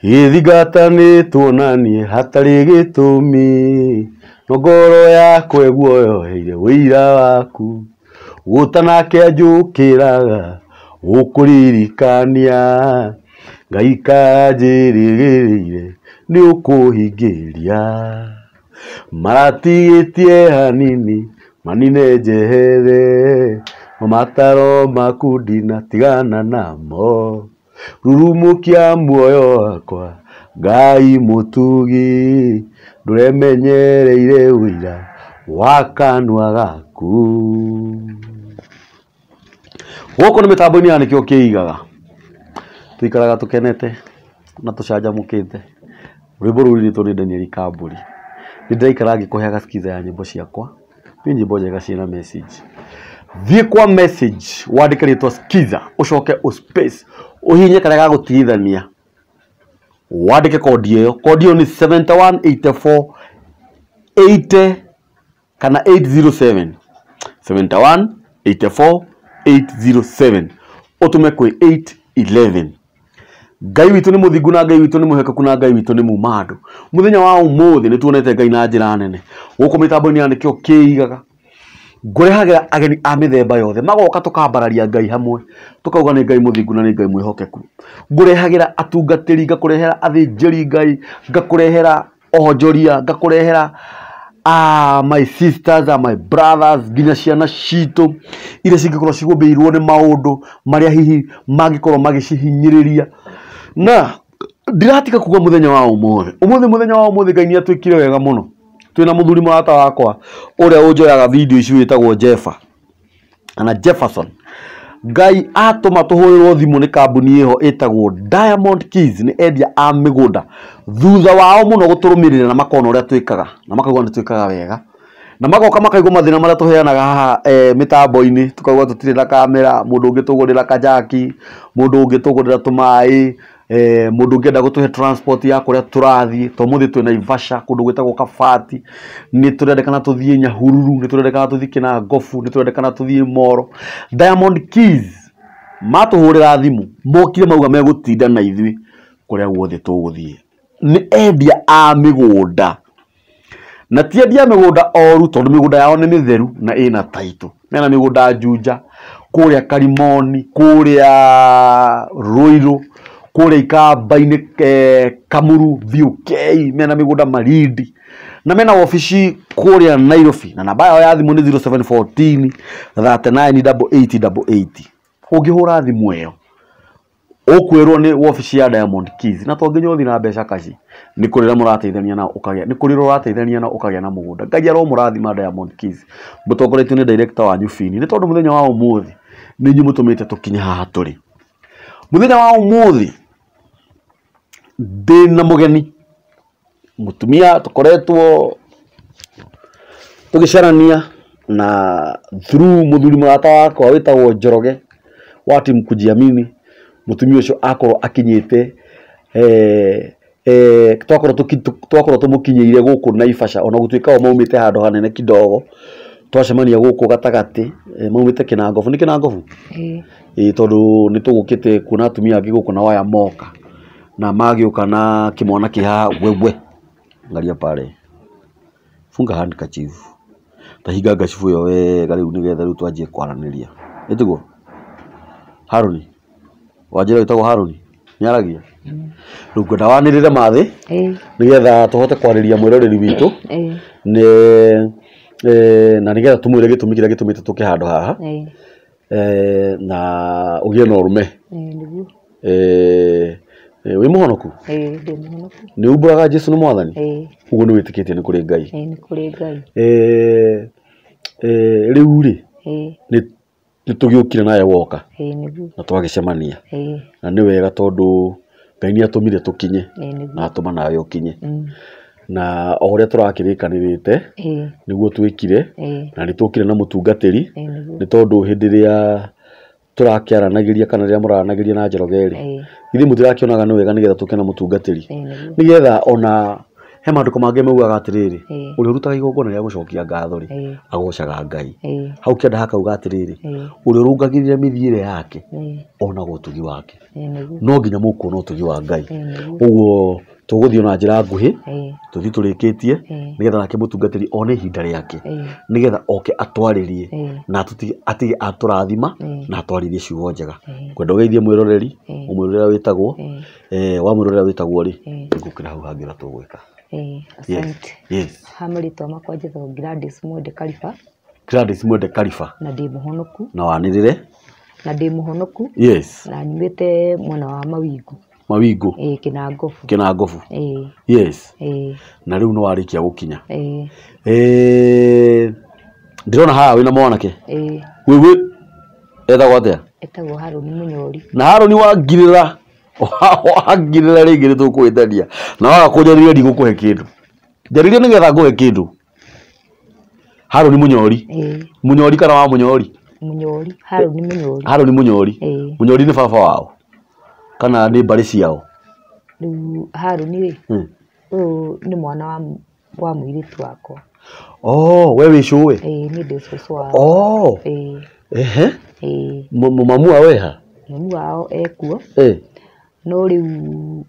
Gĩthingatanĩtwo na niĩ hatarĩ gĩtũmi, no ngoro yakwa ĩguoyoheire ũira waku. Gũtanakĩa njũkĩraga gũkũririkania, ngaikara njĩrĩgĩrĩire nĩ ũkũhingĩria. Maratigĩtie hanini manine njehere, mataro maku ndinatigana namo. Rurumũkia muoyo wakwa Ngai mũtugi, ndũremenyereire ũira wa kanua gaku. Gũkũ nĩ mĩtambo-inĩ ya nĩkĩo kĩigaga, tũikaraga tũkenete na tũcanjamũkĩte. Rwĩmbo rũu rũinĩtwo nĩ Daniel Kambũri. Nĩ ndĩraikara ngĩkũheaga skiza ya nyĩmbo ciakwa, nĩ nyĩmbo njega ciĩna message. Thiĩ kwa message wandĩke rĩtwa skiza, ũcoke ũ space, ũhihinye karĩa ga gũtigithania, wandĩke kondi ĩyo. Kondi ĩyo nĩ 7184 80 kana 807 71 84 807 ũtũme kwĩ 811. Ngai witũ nĩ mũthingu na Ngai witũ nĩ mwĩhokeku na Ngai witũ nĩ muma andũ. Mũthenya wa ũmũthĩ nĩ tuonete Ngai na njĩra nene. Gũkũ mĩtambo-inĩ ya nĩkĩo kĩigaga. Ngũrehagĩra ageni a mĩthemba yothe magoka tũkambararia Ngai hamwe, tũkauga nĩ Ngai mũthingu na nĩ Ngai mwĩhokeku. Ngũrehagĩra atungatĩri, ngakũrehera athĩnjĩri Ngai, ngakũrehera onjoria, ngakũrehera my sisters and my brothers, nginya ciana citũ iria cingĩkorwo cigũmĩirwo nĩ maũndũ marĩa hihi mangĩkorwo magĩcihinyĩrĩria. Na ndiratiga kuga mũthenya wa ũmũthĩ, ũmũthĩ mũthenya wa ũmũthĩ Ngai nĩ atwĩkire wega mũno. Twĩna mũthuri mũrata wakwa ũrĩa ũnjoyaga video ici wĩtagwo Jeffa kana Jefferson. Ngai atũma tũhũrĩrwo thimũ nĩ kambuni ĩho ĩtagwo Diamond Keys, nĩ endia a mĩgũnda. Thutha wao mũno gũtũrũmĩrĩra na makona ũrĩa twĩkaga na makauga nĩ twĩkaga wega, na magoka makaigua mathĩna marĩa tũheanaga haha mĩtambo-inĩ, tukauga tũtirĩ na kamera, mũndũ ũngĩtũgũrĩra kajaki, mũndũ ũngĩtũgũrĩra tũmaĩ, mũndũ ũngĩenda gũtũhe transport ya kũrĩa tũrathiĩ. To mũthĩ twĩ Naivasha kũndũ gwĩtagwo Kabati, nĩ tũrendekana tũthiĩ Nyahururu, nĩ tũrendekana tũthiĩ Kinangofu, nĩ tũrendekana tũthiĩ Moro. Diamond Keys matũhũrĩra thimũ mokire mauga megũtinda na ithuĩ kũrĩa guothe tũgũthiĩ. Nĩ endia a mĩgũnda, na ti endia a mĩgũnda oru, tondũ mĩgũnda yao nĩ mĩtheru na ĩna taitũ. Mena mĩgũnda Juja, kũrĩa Karimoni, kũrĩa Ruiru, kũrĩa Ikamba-inĩ, Kamuru, VUK, mena mĩgũnda Malindi, na mena wabici kũrĩa Nairobi, na namba yao ya thimũ nĩ zero seven fourteen thirty nine double eight double eight. Ũngĩhũra thimũ ĩyo ũkwĩrwo nĩ wabici ya Diamond Keys, na to nginya ũthiĩ na mbeca kaci, nĩ kũrĩra mũrateithania na ũkagĩa, nĩ kũrĩra ũrateithania na ũkagĩa na mũgũnda. Ngai aromũrathima Diamond Keys, mũtongoretio nĩ director wanyu Fini, nĩ tondũ mũthenya wa ũmũthĩ nĩ inyuĩ mũtũmĩte tũkinye haha tũrĩ. Mũthenya wa ũmũthĩ ndĩna mũgeni mũtumia tũkoretwo tũgĩcarania na through mũthuri mũrata wakwa wĩtagwo Njoroge wa timu Kujiamini. Mũtumia ũcio akorwo akinyĩte, twakorwo tũmũkinyĩire gũkũ Naivasha, ona gũtuĩka o maumĩte handũ hanene kidogo, twacemania gũkũ gatagatĩ, maumĩte Kinangofu. Nĩ Kinangofu? Ĩĩ. Ĩĩ, tondũ nĩ tũgũkĩte kuona atumia angĩ gũkũ na waya moka, na magĩũka na kĩmwana kĩ haha wewe. Angalia pale. Funga handkerchief. Ta hinga ngacibu ĩyo wega rĩu nĩgetha rĩu twanjie kwaranĩria. Ĩtiguo? Harũni. Wanjĩra wĩtagwo Harũni? Nĩaragia? Rĩu ngwenda wanĩrĩre mathĩ nĩgetha tũhote kwarĩria mwĩroreri witũ. Na nĩgetha tũmwĩre gĩtũmi kĩrĩa gĩtũmĩte tũke handũ haha. Na ũgĩe na ũrũme. Nĩguo. Wĩ mũhonoku? Ĩĩ, ndĩ mũhonoku. Nĩ umbũraga Jesũ nĩ Mwathani? Ĩĩ. Ũguo nĩ wĩtĩkĩtie nĩ kũrĩ Ngai? Ĩĩ, nĩ kũrĩ Ngai. Rĩu rĩ, Ĩĩ. nĩ tũgĩũkire nawe woka. Ĩĩ, nĩguo. Na twagĩcemania. Ĩĩ. Na nĩ wega tondũ Ngai nĩ atũmire tũkinye. Ĩĩ, nĩguo. Na atũma nawe ũkinye. Na o ũrĩa tũrakĩrĩkanĩrĩte, Ĩĩ. nĩguo twĩkire. Ĩĩ. Na nĩ tũkire na mũtungatĩri. Ĩĩ, nĩguo. Nĩ tondũ hĩndĩ ĩrĩa tũrakĩaranagĩria kana rĩrĩa mũraranagĩria na Njoroge rĩ, Ĩĩ. ithuĩ mũtirakĩonaga nĩ wega nĩgetha tũke na mũtungatĩri. Ĩĩ, nĩguo. Nĩgetha ona He maandĩko mangĩ maugaga atĩrĩrĩ, Ĩĩ. ũrĩa ũrutaga igongona rĩa gũcokia ngatho rĩ, Ĩĩ. agocaga Ngai. Ĩĩ. Hau kĩanda hakauga atĩrĩrĩ, Ĩĩ. ũrĩa ũrũngagĩrĩria mĩthiĩre yake Ĩĩ. onaga ũtugi wake. Ĩĩ nĩguo. No nginya mũkuona ũtugi wa Ngai. Ĩĩ nĩguo. Ũguo tũgũthiĩ na njĩra nguhĩ, Ĩĩ. tũthiĩ tũrĩkĩtie, Ĩĩ. nĩgetha nake mũtungatĩri one ihinda rĩake, Ĩĩ. nĩgetha oke atwarĩrie Ĩĩ. na atige atũrathima Ĩĩ. na atwarĩrie ciugo njega. Ĩĩ. Kwenda ũgeithie mwĩroreri, Ĩĩ. ũmwĩre ũrĩa wĩtagwo, Ĩĩ. wamwĩra ũrĩa wĩtagwo rĩ, Ĩĩ. nĩngũkĩra hau hangĩ ũrĩa tũgwĩka. Ĩĩ. Yes. Asante. Yes. Ha marĩtwa makwa njĩtagwo Gladys Mwende Kariba Gladys Mwende Kariba. na ndĩ mũhonoku Na wanĩrĩre. na ndĩ mũhonoku Yes. na nyumĩte mwena wa Mawingu. Mawingu. Ĩĩ Kĩnangobu. Kĩnangobu. Ĩĩ. Yes. Ĩĩ. Na rĩu nĩ warĩkia gũkinya. Ĩĩ. Ndĩrona haha wĩna mwanake. Ĩĩ. Wĩwĩ etagwo atĩa? Etagwo Harũni Mũnyori. Na Harũni wangirĩra, wangirĩra rĩngĩ nĩtũkũhĩtania. Na waga kũnjarĩria ndigũkũhe kĩndũ. Njarĩria nĩgetha ngũhe kĩndũ. Harũni Mũnyori. Ĩĩ. Mũnyori kana wa Mũnyori? Mũnyori. Harũni Mũnyori. Harũni Mũnyori. Ĩĩ. Mũnyori nĩ baba wao kana nĩ mbarĩ ciao? Rĩu Harũni rĩ, ũyũ nĩ mwana wa mũirĩtu wakwa. Oh, we wĩ cũwe? Ĩĩ, niĩ ndĩ cũcũ wao. Oh. Ĩĩ. Ehe. Ĩĩ. Mamu wao eha? Mamu wao ekuo. Ĩĩ. No rĩu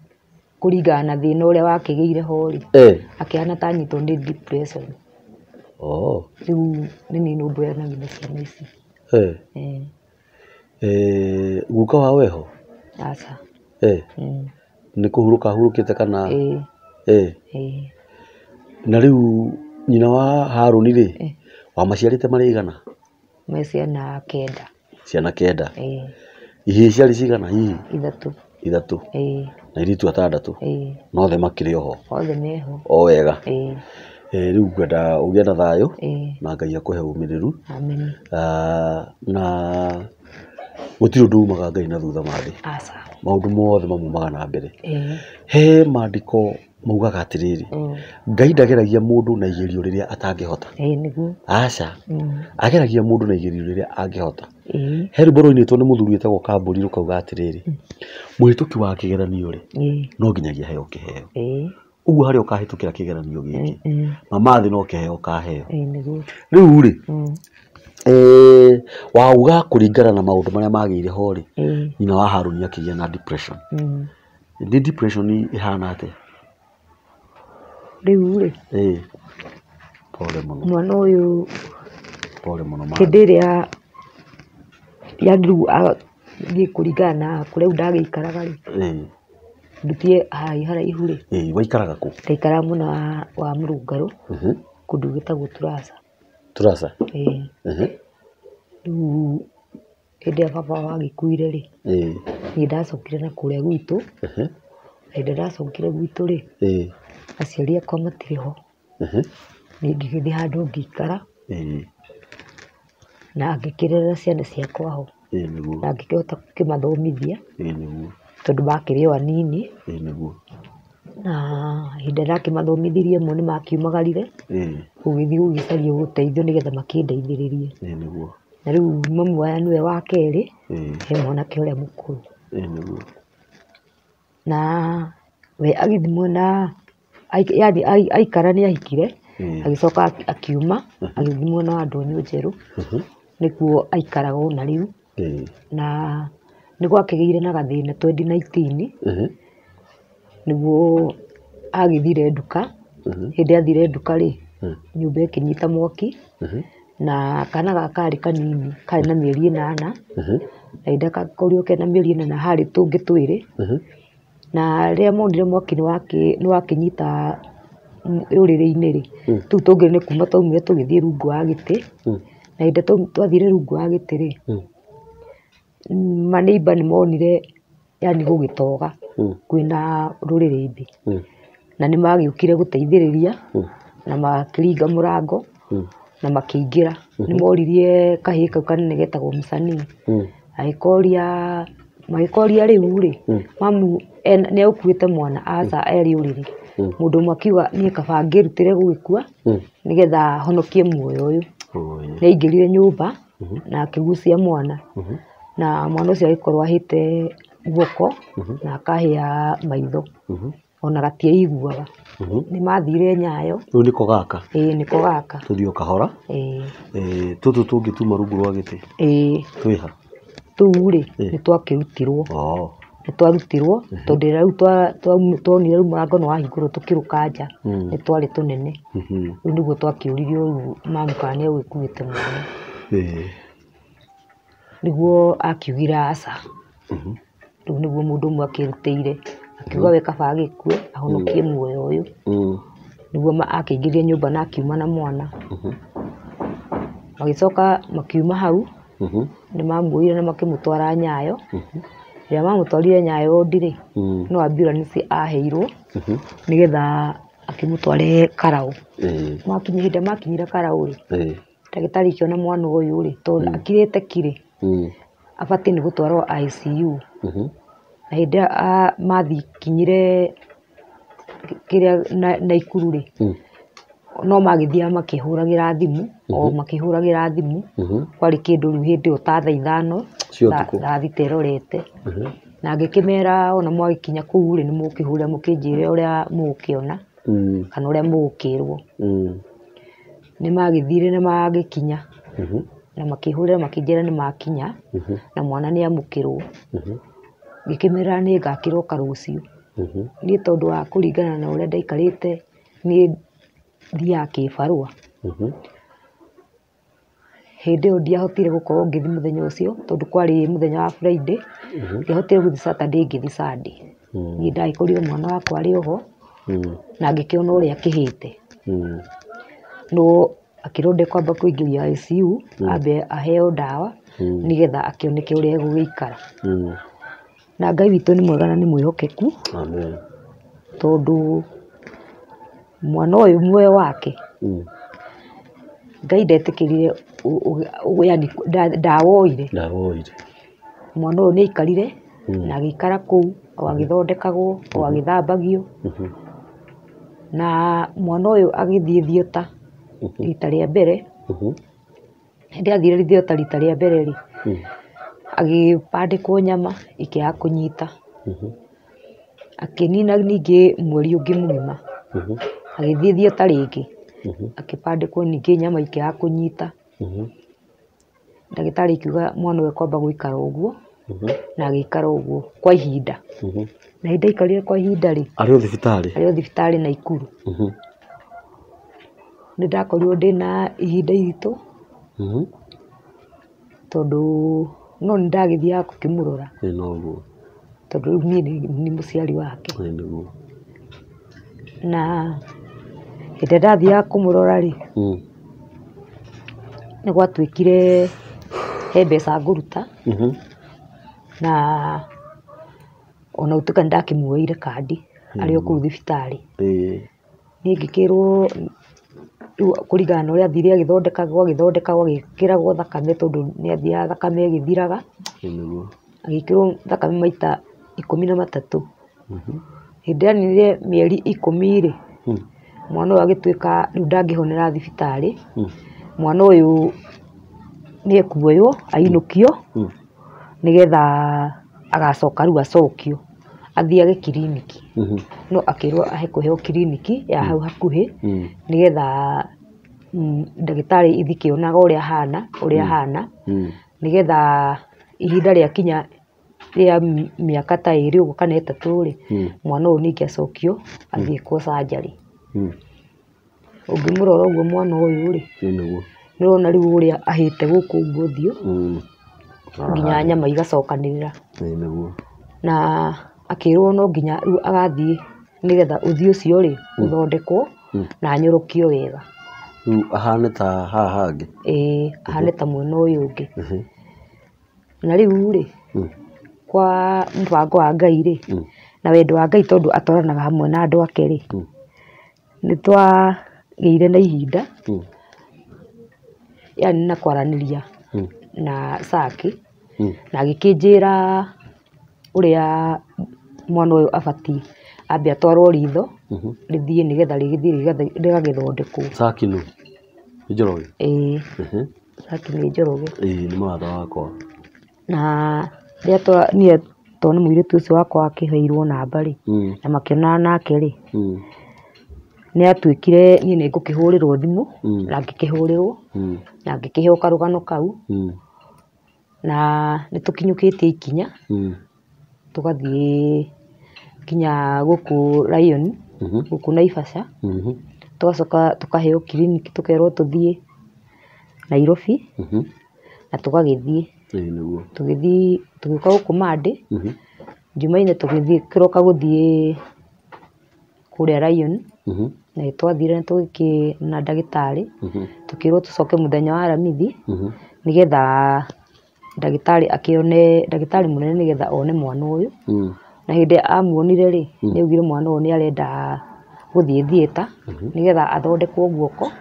kũringana na thĩna ũrĩa wakĩgĩire ho rĩ, Ĩĩ. akĩhana ta anyitwo nĩ depression. Oh. Rĩu nĩ niĩ nũmbũyanagia na ciana ici. Ĩĩ. Ĩĩ. Guka wao eho? Aca. Ĩĩ. Nĩ kũhurũka ahurũkĩte kana? Ĩĩ. Ĩĩ. Ĩĩ. Na rĩu nyina wa Harũni rĩ, wamaciarĩte marĩ aigana? Me ciana kenda. Ciana kenda. Ĩĩ. Ihĩĩ ciarĩ cigana hihi? Ithatũ. Ithatũ. Ĩĩ. Na airĩtu atandatũ. Ĩĩ. Na othe makĩrĩ oho? Othe meho. O wega. Ĩĩ. Rĩu ngwenda ũgĩe na thayũ. Ĩĩ. Na Ngai akũhe ũmĩrĩru. Amen. Na gũtirĩ ũndũ umaga Ngai na thutha mathĩ. Aca. Maũndũ mothe mamumaga na mbere. Ĩĩ. He maandĩko maugaga atĩrĩrĩ, Ngai ndageragia mũndũ na igerio rĩrĩa atangĩhota. Ĩĩ nĩguo. Aca. Ageragia mũndũ na igerio rĩrĩa angĩhota. Ĩĩ. He rwĩmbo rũinĩtwo nĩ mũthuri wĩtagwo Kambũri rũkauga atĩrĩrĩ, mũhĩtũki wa kĩgeranio rĩ, Ĩĩ. no nginyagia aheo kĩheo. Ĩĩ. Ũguo harĩa ũkahĩtũkĩra kĩgeranio gĩkĩ, mama thĩ no kĩheo ũkaheo. Ĩĩ nĩguo. Rĩu rĩ, wauga kũringana na maũndũ marĩa magĩire ho rĩ, nyina wa Harũni akĩgĩa na depression. Nĩ depression ĩhana atĩa? Rĩu rĩ, Ĩĩ. Pole mũno. Mwana ũyũ Pole mũno mama. Hĩndĩ ĩrĩa yani rĩu niĩ kũringana na kũrĩa rĩu ndagĩikaraga rĩ, Ĩĩ. ndutie haha haraihu rĩ. Ĩĩ, waikaraga kũ? Ndaikaraga mwena wa Mũrũngarũ, kũndũ gwĩtagwo Turasa. Turasa? Ĩĩ. Rĩu hĩndĩ ĩrĩa baba wagĩkuire rĩ, Ĩĩ. niĩ ndacokire na kũrĩa gwitũ. Hĩndĩ ĩrĩa ndacokire gwitũ rĩ, Ĩĩ. aciari akwa matirĩ ho. Niĩ ngĩgĩthiĩ handũ ngĩikara. Ĩĩ. Na ngĩkĩrerera ciana ciakwa ho. Ĩĩ nĩguo. Na ngĩkĩhota gũkĩmathomithia. Ĩĩ nĩguo. Tondũ makĩrĩ o anini. Ĩĩ nĩguo. Na hĩndĩ ĩrĩa ndakĩmathomithirie amwe nĩ makiumagarire. Ĩĩ. Gũgĩthiĩ gũgĩcaria ũteithio nĩgetha makĩndeithĩrĩrie. Ĩĩ nĩguo. Na rĩu mamu aya nĩwe wa kerĩ, Ĩĩ. he mwanake ũrĩa mũkũrũ. Ĩĩ nĩguo. Na we agĩthiĩ mwena, yani aikara nĩ ahikire, Ĩĩ. agĩcoka akiuma, agĩthiĩ mwena wa Ndũnyũ Njerũ, nĩkuo aikaraga ona rĩu. Ĩĩ. Na nĩ gwakĩgĩire na gathĩna 2019, nĩguo agĩthire nduka. Hĩndĩ athire nduka rĩ, nyũmba ĩkĩnyita mwaki, na kana gaka karĩ kanini, karĩ na mĩeri 8. Na hĩndĩ ĩrĩa gakorirwo kena mĩeri 8 harĩ tũngĩ twĩrĩ. Na rĩrĩa monire mwaki nĩ wakĩnyita rũrĩrĩ-inĩ rĩ, tũu tũngĩ nĩ kuma twaumire tũgĩthiĩ rungu wa gĩtĩ. Na hĩndĩ ĩrĩa twathire rungu wa gĩtĩ rĩ, maneiba nĩ monire yani gũgĩtoga kwĩna rũrĩrĩmbĩ. Na nĩ magĩũkire gũteithĩrĩria, na makĩringa mũrango, na makĩingĩra. Nĩ moririe kahĩĩ kau kanene getagwo Mũcanii. Agĩkoria, magĩkoria rĩu rĩ, mamu nĩ egũkuĩte mwana, aca erĩ ũrĩrĩ. Mũndũ ũmwe akiuga niĩ kaba ngĩrutĩre gũgĩkua, nĩgetha honokie muoyo ũyũ. Nĩ aingĩrire nyũmba, na akĩgucia mwana. Na mwana ũcio agĩkorwo ahĩte guoko, na akahĩa maitho. Ona gatiaiguaga. Nĩ mathire Nyayo. Rĩu nĩko gaka? Ĩĩ nĩko gaka. Tũthiĩ o kahora. Ĩĩ. Tũtũ tũngĩ tuma rungu rwa gĩtĩ? Ĩĩ. Twĩha? Tũu rĩ, nĩ twakĩrutirwo. Nĩ twarutirwo tondũ rĩu tuonire rĩu mũrango nĩ wahingũrwo tũkĩrũka nja, nĩ twarĩ tũnene. Rĩu nĩguo twakĩũririo rĩu mamu kana nĩ egũgĩkuĩte mwana. Nĩguo akiugire aca. Rĩu nĩguo mũndũ ũmwe akĩrutĩire akiuga we kaba agĩkue ahonokie muoyo ũyũ. Nĩguo akĩingĩria nyũmba na akiuma na mwana. Magĩcoka makiuma hau, nĩ mamuoire na makĩmũtwara Nyayo. Rĩrĩa mamũtwarire Nyayo wodi-rĩ, no ambulance aheirwo nĩgetha akĩmũtware Karau. Makinya hĩndĩ makinyire Karau-rĩ, ndagĩtarĩ akĩona mwana ũyũ-rĩ, tondũ akirĩte kirĩ, abatiĩ nĩ gũtwarwo ICU. Na hĩndĩ ĩrĩa mathikinyire kĩrĩa Naikuru-rĩ, no magĩthiaga makĩhũragĩra thimũ, o makĩhũragĩra thimũ, kwarĩ kĩndũ rĩu hĩndĩ ĩyo ta thaa ithano, thaa thita ĩrorete. Na ngĩkĩmera ona mwagĩkinya kũu rĩ, nĩ mũgũkĩhũrĩra mũkĩnjĩre ũrĩa mũgũkĩona, kana ũrĩa mũgũkĩrwo. Nĩ magĩthire na magĩkinya, na makĩhũrĩra makĩnjĩra nĩ makinya, na mwana nĩ amũkĩrwo. Ngĩkĩmera nĩ ngakĩroka rũciũ. Niĩ tondũ wa kũringana na ũrĩa ndaikarĩte, niĩ thiaga kĩbarũa. Hĩndĩ ĩyo ndiahotire gũkorwo ngĩthiĩ mũthenya ũcio tondũ kwarĩ mũthenya wa Friday. Ndiahotire gũthiĩ Saturday, ngĩthiĩ Sunday. Niĩ ndagĩkorire mwana wakwa arĩ oho, na ngĩkĩona ũrĩa akĩhĩte. No akĩrwo ndekwamba kũingĩrio ICU, ambe aheo ndawa nĩgetha akĩoneke ũrĩa egũgĩikara. Na Ngai witũ nĩ mwega na nĩ mwĩhokeku. Amen. Tondũ mwana ũyũ muoyo wake, Ngai ndetĩkĩrire, yani ndawoire. Ndawoire. Mwana ũyũ nĩ aikarire na agĩikara kũu o agĩthondekagwo, o agĩthambagio. Na mwana ũyũ agĩthiĩ thiota rita rĩa mbere. Hĩndĩ athire thiota rita rĩa mbere rĩ, agĩbandĩkwo nyama ikĩaga kũnyita. Akĩnina ningĩ mweri ũngĩ mũgima. Agĩthiĩ thiota rĩngĩ, akĩbandĩkwo ningĩ nyama ikĩaga kũnyita. Ndagĩtarĩ akiuga mwana ũyũ kwamba gũikara ũguo, na agĩikara ũguo kwa ihinda. Na hĩndĩ aikarire kwa ihinda rĩ, arĩ o thibitarĩ? Arĩ o thibitarĩ Naikuru. Nĩ ndakorirwo ndĩna ihinda iritũ, tondũ no nĩ ndagĩthiaga gũkĩmũrora. Ĩĩ noguo. Tondũ rĩu niĩ nĩ mũciari wake. Ĩĩ nĩguo. Na hĩndĩ ĩrĩa ndathiaga kũmũrora rĩ, nĩ gwatuĩkire he mbeca ngũruta, na ona gũtuĩka nĩ ndakĩmuoire kandi arĩ o kũu thibitarĩ. Niĩ ngĩkĩrwo rĩu kũringana na ũrĩa athire agĩthondekagwo, agĩthondekagwo, agĩkĩragwo thakame tondũ nĩ athiaga thakame ĩgĩthiraga. Nĩguo. Agĩkĩrwo thakame maita 13. Hĩndĩ ĩrĩa aninire mĩeri 10 rĩ, mwana ũyũ agĩtuĩka rĩu ndangĩhonera thibitarĩ. Mwana ũyũ nĩ ekuoywo ainũkio, nĩgetha agacoka rĩu acokio athiage kiriniki. No akĩrwo ahe kũheo kiriniki ya hau hakuhĩ, nĩgetha ndagĩtarĩ ithikĩonaga ũrĩa ahana, ũrĩa ahana, nĩgetha ihinda rĩakinya rĩa mĩaka ta 2 ũguo kana 3 rĩ, mwana ũyũ ningĩ acokio athiĩ kwa surgery. Ũngĩmũrora ũguo mwana ũyũ rĩ, Nĩguo. nĩ ũrona rĩu ũrĩa ahĩte gũkũ ũguo ũthiũ, nginya nyama igacokanĩrĩra. Nĩguo. Na akĩrwo no nginya rĩu agathiĩ nĩgetha ũthiũ ũcio rĩ, ũthondekwo na anyorokio wega. Rĩu ahane ta haha hangĩ? Ĩĩ, ahane ta mwena ũyũ ũngĩ. Na rĩu rĩ, kwa mũbango wa Ngai rĩ, na wendo wa Ngai tondũ atwaranaga hamwe na andũ ake rĩ, nĩ twagĩire na ihinda, yani na kwaranĩria na Saki, na agĩkĩnjĩra ũrĩa mwana ũyũ abatiĩ ambe atwarwo ritho, rĩthiĩ nĩgetha rĩgĩthiĩ rĩgagĩthondekwo. Saki nũ? Nĩ Njoroge? Ĩĩ. Saki nĩ Njoroge. Ĩĩ, nĩ mũrata wakwa. Na rĩrĩa niĩ Tondũ nĩ mũirĩtu ũcio wakwa akĩheirwo namba rĩ, na makĩonana nake rĩ, nĩ atuĩkire niĩ nĩ ngũkĩhũrĩrwo thimũ, na ngĩkĩhũrĩrwo, na ngĩkĩheo karũgano kau, na nĩ tũkinyũkĩtie ikinya, tũgathiĩ nginya gũkũ Lion, gũkũ Naivasha, tũgacoka tũkaheo kiriniki tũkerwo tũthiĩ Nairobi, na tũgagĩthiĩ. Tũgĩthiĩ tũgĩũka gũkũ Monday, Jumaine tũgĩthiĩ kĩroka gũthiĩ kũrĩa Lion, na nĩ twathire tũgĩkĩ na ndagĩtarĩ, tũkĩrwo tũcoke mũthenya wa Aramithi, nĩgetha ndagĩtarĩ akĩone, ndagĩtarĩ mũnene nĩgetha one mwana ũyũ. Na hĩndĩ amuonire rĩ, nĩ augire mwana ũyũ nĩ arenda gũthiĩ theatre, nĩgetha athondekwo guoko,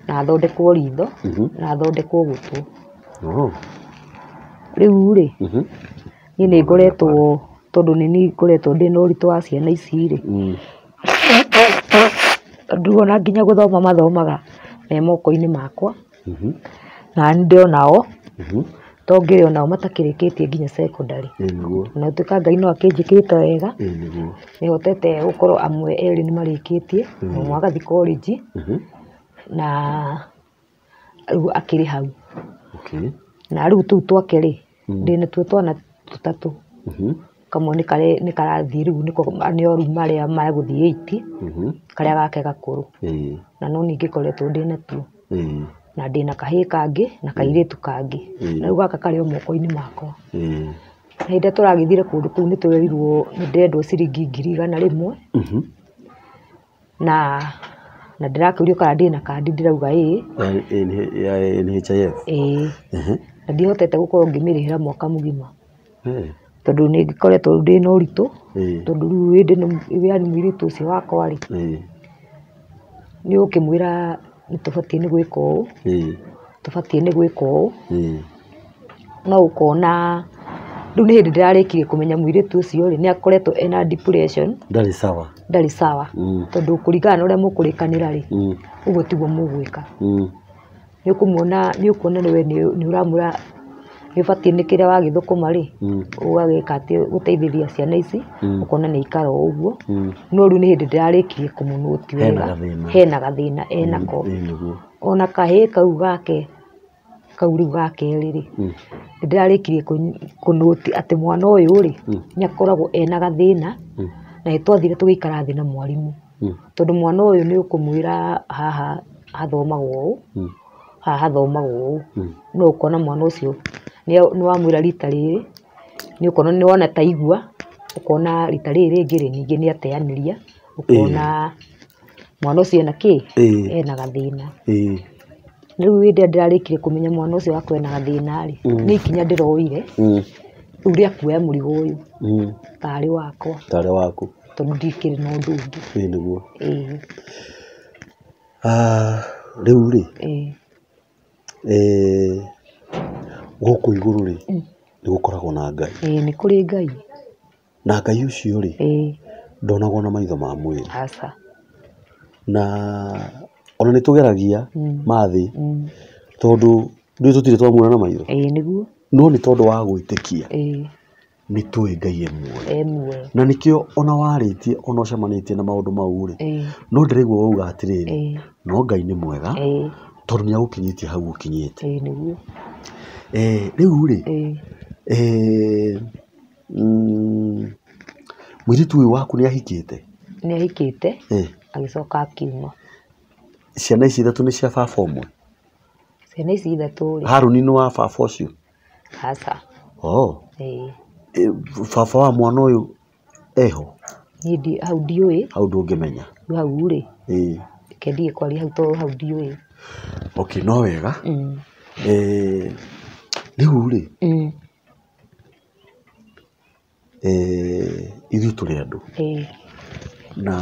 na athondekwo ritho, na athondekwo gũtũ. Rĩu rĩ, niĩ nĩ ngoretwo, tondũ nĩ niĩ ngoretwo ndĩna ũritũ wa ciana ici rĩ, tondũ ona nginya gũthoma mathomaga me moko-inĩ makwa, na nĩ ndĩronao, to ngĩrĩ onao matakĩrĩkĩtie nginya secondary. Na gũtuĩka Ngai no akĩnjĩkĩte wega, nĩhotete gũkorwo amwe erĩ nĩ marĩkĩtie, ũmwe agathiĩ college, na rĩu akĩrĩ hau. Na rĩu tũu twake rĩ, ndĩna tuo twana tũtatũ. Kamwe nĩ karathiĩ rĩu nĩko nĩo rĩu marĩa magũthiĩ 8, karĩa gake gakũrũ. Na no ningĩ ngoretwo ndĩna tuo. Na ndĩna kahĩĩ kangĩ na kairĩtu kangĩ. Na rĩu gaka karĩ o moko-inĩ makwa. Na hĩndĩ ĩrĩa tũragĩthire kũndũ kũu nĩ twerirwo nĩ ndĩrendwo ciringi 100,000. Na ndĩrakĩũrio kana ndĩna kandi ndĩrauga ĩĩ. Ya NHIF? Ĩĩ. Na ndihotete gũkorwo ngĩmĩrĩhĩra mwaka mũgima. Tondũ nĩ ngoretwo ndĩna ũritũ, tondũ rĩu hĩndĩ ĩno yani mũirĩtu ũcio wakwa rĩ, nĩ ũkĩmwĩra nĩ tũbatiĩ nĩ gwĩka ũũ, tũbatiĩ nĩ gwĩka ũũ, no ũkona rĩu nĩ hĩndĩ ndĩrarĩkirie kũmenya mũirĩtu ũcio rĩ, nĩ akoretwo ena depression. Ndarĩ sawa. Ndarĩ sawa. Tondũ kũringana na ũrĩa mũkũrĩkanĩra rĩ, ũguo tiguo mũgwĩka. Nĩ ũkũmuona, nĩ ũkuona we nĩ ũramwĩra nĩ ũbatiĩ nĩ kĩrĩa wagĩthũkũma rĩ, ũgagĩka atĩ gũteithĩrĩria ciana ici, ũkona nĩ aikara o ũguo. No rĩu nĩ hĩndĩ ndĩrarĩkirie kũmũnũti wega. Hena gathĩna enako. Ona kahĩĩ kau gake, kau rĩu ga kerĩ rĩ, nĩ ndĩrarĩkirie kũnũti atĩ mwana ũyũ rĩ, nĩ akoragwo ena gathĩna, na nĩ twathire tũgĩikara thĩ na mwarimũ. Tondũ mwana ũyũ nĩ ũkũmwĩra haha hathomagwo ũũ, haha hathomagwo ũũ. No ũkona mwana ũcio nĩ wamwĩra rita rĩrĩ, nĩ ũkona nĩ wona ta igua, ũkona rita rĩrĩ rĩngĩ rĩ, ningĩ nĩ ateanĩria, ũkona mwana ũcio ena kĩ? Ena gathĩna. Rĩu hĩndĩ ĩrĩa ndĩrarĩkirie kũmenya mwana ũcio wakwa ena gathĩna rĩ, nĩ ikinya ndĩroire, rĩu rĩa kuoya mũrigo ũyũ, tarĩ wakwa. Tarĩ waku. Tondũ ndikĩrĩ na ũndũ ũngĩ. Ĩĩ nĩguo. Rĩu rĩ, gũkũ igũrũ rĩ, nĩ gũkoragwo na Ngai. Ĩĩ nĩ kũrĩ Ngai. Na Ngai ũcio rĩ, ndonagwo na maitho ma mwĩrĩ. Aca. Na ona nĩ tũgeragia mathĩ, tondũ ndũĩ tũtirĩ twamuona na maitho. Ĩĩ nĩguo. No nĩ tondũ wa gwĩtĩkia. Nĩ tũĩ Ngai e muoyo. E muoyo. Na nĩkĩo ona warĩtie ona ũcemanĩtie na maũndũ mau rĩ, no ndĩraigua wauga atĩrĩrĩ, no Ngai nĩ mwega, tondũ nĩ agũkinyĩtie hau ũkinyĩte. Ĩĩ nĩguo. Rĩu rĩ, mũirĩtu ũyũ waku nĩ ahikĩte? Nĩ ahikĩte, agĩcoka akiuma. Ciana ici ithatũ nĩ cia baba ũmwe? Ciana ici ithatũ rĩ. Harũni nĩ wa baba ũcio? Aca. Baba wa mwana ũyũ eho? Niĩ hau ndiũĩ. Hau ndũngĩmenya. Hau rĩ. Reke ndige kwaria hau tondũ hau ndiũĩ. Okay, no wega. Rĩu rĩ, ithuĩ tũrĩ andũ. Na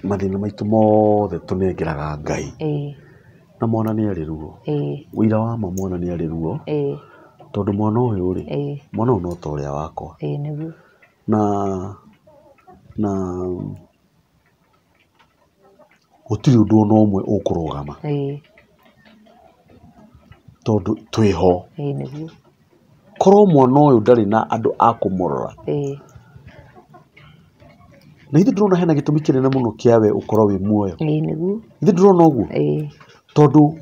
mathĩna maitũ mothe tũnengeraga Ngai. Na mwana nĩ arĩ ruo. Ũira wa ma mwana nĩ arĩ ruo. Tondũ mwana ũyũ rĩ, mwana ũyũ no ta ũrĩa wakwa. Na gũtirĩ ũndũ ona ũmwe ũkũrũgama. Tondũ twĩho. Korwo mwana ũyũ ndarĩ na andũ a kũmũrora. Na ithuĩ ndĩrona hena gĩtũmi kĩnene mũno kĩa we ũkorwo wĩ muoyo. Ĩĩ nĩguo. Ithuĩ ndĩrona ũguo? Ĩĩ. Tondũ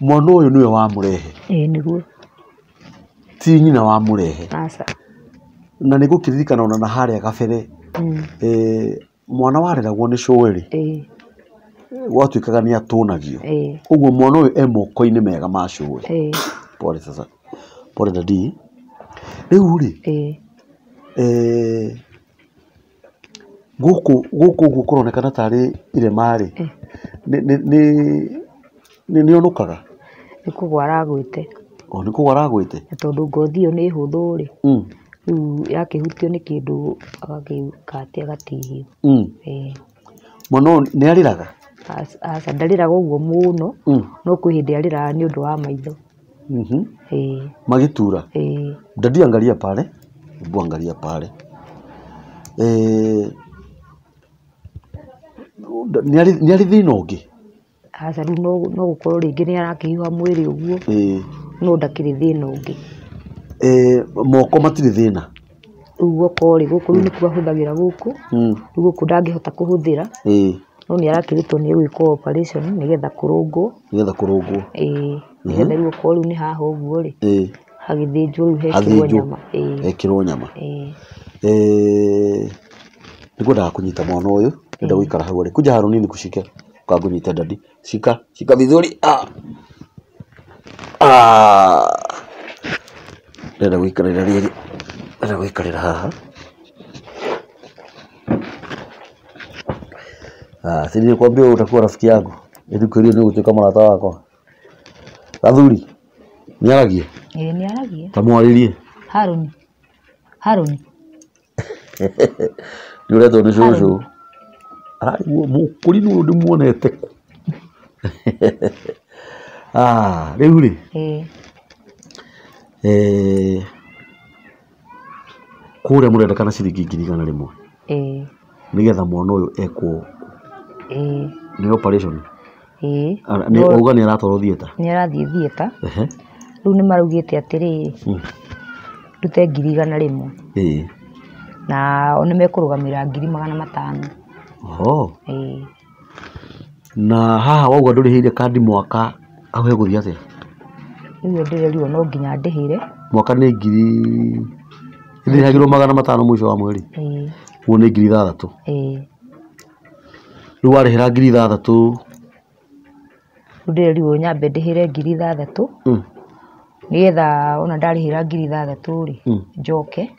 mwana ũyũ nĩwe wamũrehe. Ĩĩ nĩguo. Ti nyina wamũrehe. Aca. Na nĩ ngũkĩririkana ona na harĩa gabere. Mwana wareragwo nĩ cũĩ rĩ. Ĩĩ. Gwatuĩkaga nĩ atũnagio. Ĩĩ. Ũguo mwana ũyũ e moko-inĩ mega ma cũĩ. Ĩĩ. Pole sasa. Pole daddy. Rĩu rĩ. Ĩĩ. Gũkũ gũkũ ũguo kũronekana tarĩ irema rĩ. Nĩ nĩ onũkaga? Nĩ kũgwa aragwĩte. O nĩ kũgwa aragwĩte? Na tondũ ngothi ĩyo nĩ hũthũ rĩ. Rĩu yakĩhutio nĩ kĩndũ agagĩka atĩ agatihio. Ĩĩ. Mwana ũyũ nĩ arĩraga? Aca ndarĩraga ũguo mũno. No kwĩ hĩndĩ arĩraga nĩ ũndũ wa maitho. Ĩĩ. Magĩtura? Ĩĩ. Daddy angalia pale. Hebu angalia pale. Nĩ arĩ thĩna ũngĩ? Aca rĩu no gũkorwo rĩngĩ nĩ arakĩhiũha mwĩrĩ ũguo. Ĩĩ. No ndakĩrĩ thĩna ũngĩ. Moko matirĩ thĩna? Rĩu guoko rĩ, gũkũ rĩu nĩkuo ahũthagĩra gũkũ. Rĩu gũkũ ndangĩhota kũhũthĩra. Ĩĩ. No nĩ arakĩrĩtwo nĩ egwĩkwo operation nĩgetha kũrũngwo. Nĩgetha kũrũngwo. Ĩĩ. Nĩgetha rĩu okorwo rĩu nĩ haha ũguo rĩ. Ĩĩ. Hagĩthĩnjwo rĩu hekĩrwo Hathĩnjwo. nyama. Ĩĩ. Hekĩrwo nyama. Ĩĩ. Nĩngwendaga kũnyita mwana ũyũ, ndĩrenda gũikara hau arĩ. Kuja Haruni nikushike. Ukangũnyite daddy. Shika, shika vizuri. Ah. Ah. Ndĩrenda gũikarĩra rĩrĩ. Ndĩrenda gũikarĩra haha. Ah, si nilikwambia utakuwa rafiki yangu. Nilikwambia nĩ ũgũtuĩka mũrata wakwa. Gathuri. Nĩaragia? Ĩĩ nĩaragia. Ta mwarĩrie. Haruni. Haruni. Nĩ ũretwo nĩ cũcũ. Araigua mũkũrinũ ũyũ ndĩmuonete kũ. Ah, rĩu rĩ. Ĩĩ. Kũrĩa mũrendekana ciringi 100,000. Ĩĩ. Nĩgetha mwana ũyũ ekwo. Ĩĩ. Nĩ operation? Ĩĩ. Nĩ wauga nĩ aratwarwo theatre? Nĩ arathiĩ theatre. Ehe. Rĩu nĩ maraugĩte atĩrĩrĩ, ndute 100,000. Ĩĩ. Na o nĩ mekũrũgamĩrĩra 500,000. Oho. Ĩĩ. Na haha wauga ndũrĩhĩire kandi mwaka, hau hegũthiĩ atĩa? Rĩu ndĩrerirwo no nginya ndĩhĩre. Mwaka nĩ ngiri, ĩrĩhagĩrwo 500 mũico wa mweri? Ĩĩ. Ũguo nĩ 6,000. Ĩĩ. Rĩu warĩhĩra 6,000. Rĩu ndĩrerirwo nyambe ndĩhĩre 6,000. Nĩgetha ona ndarĩhĩra 6,000 rĩ, njoke.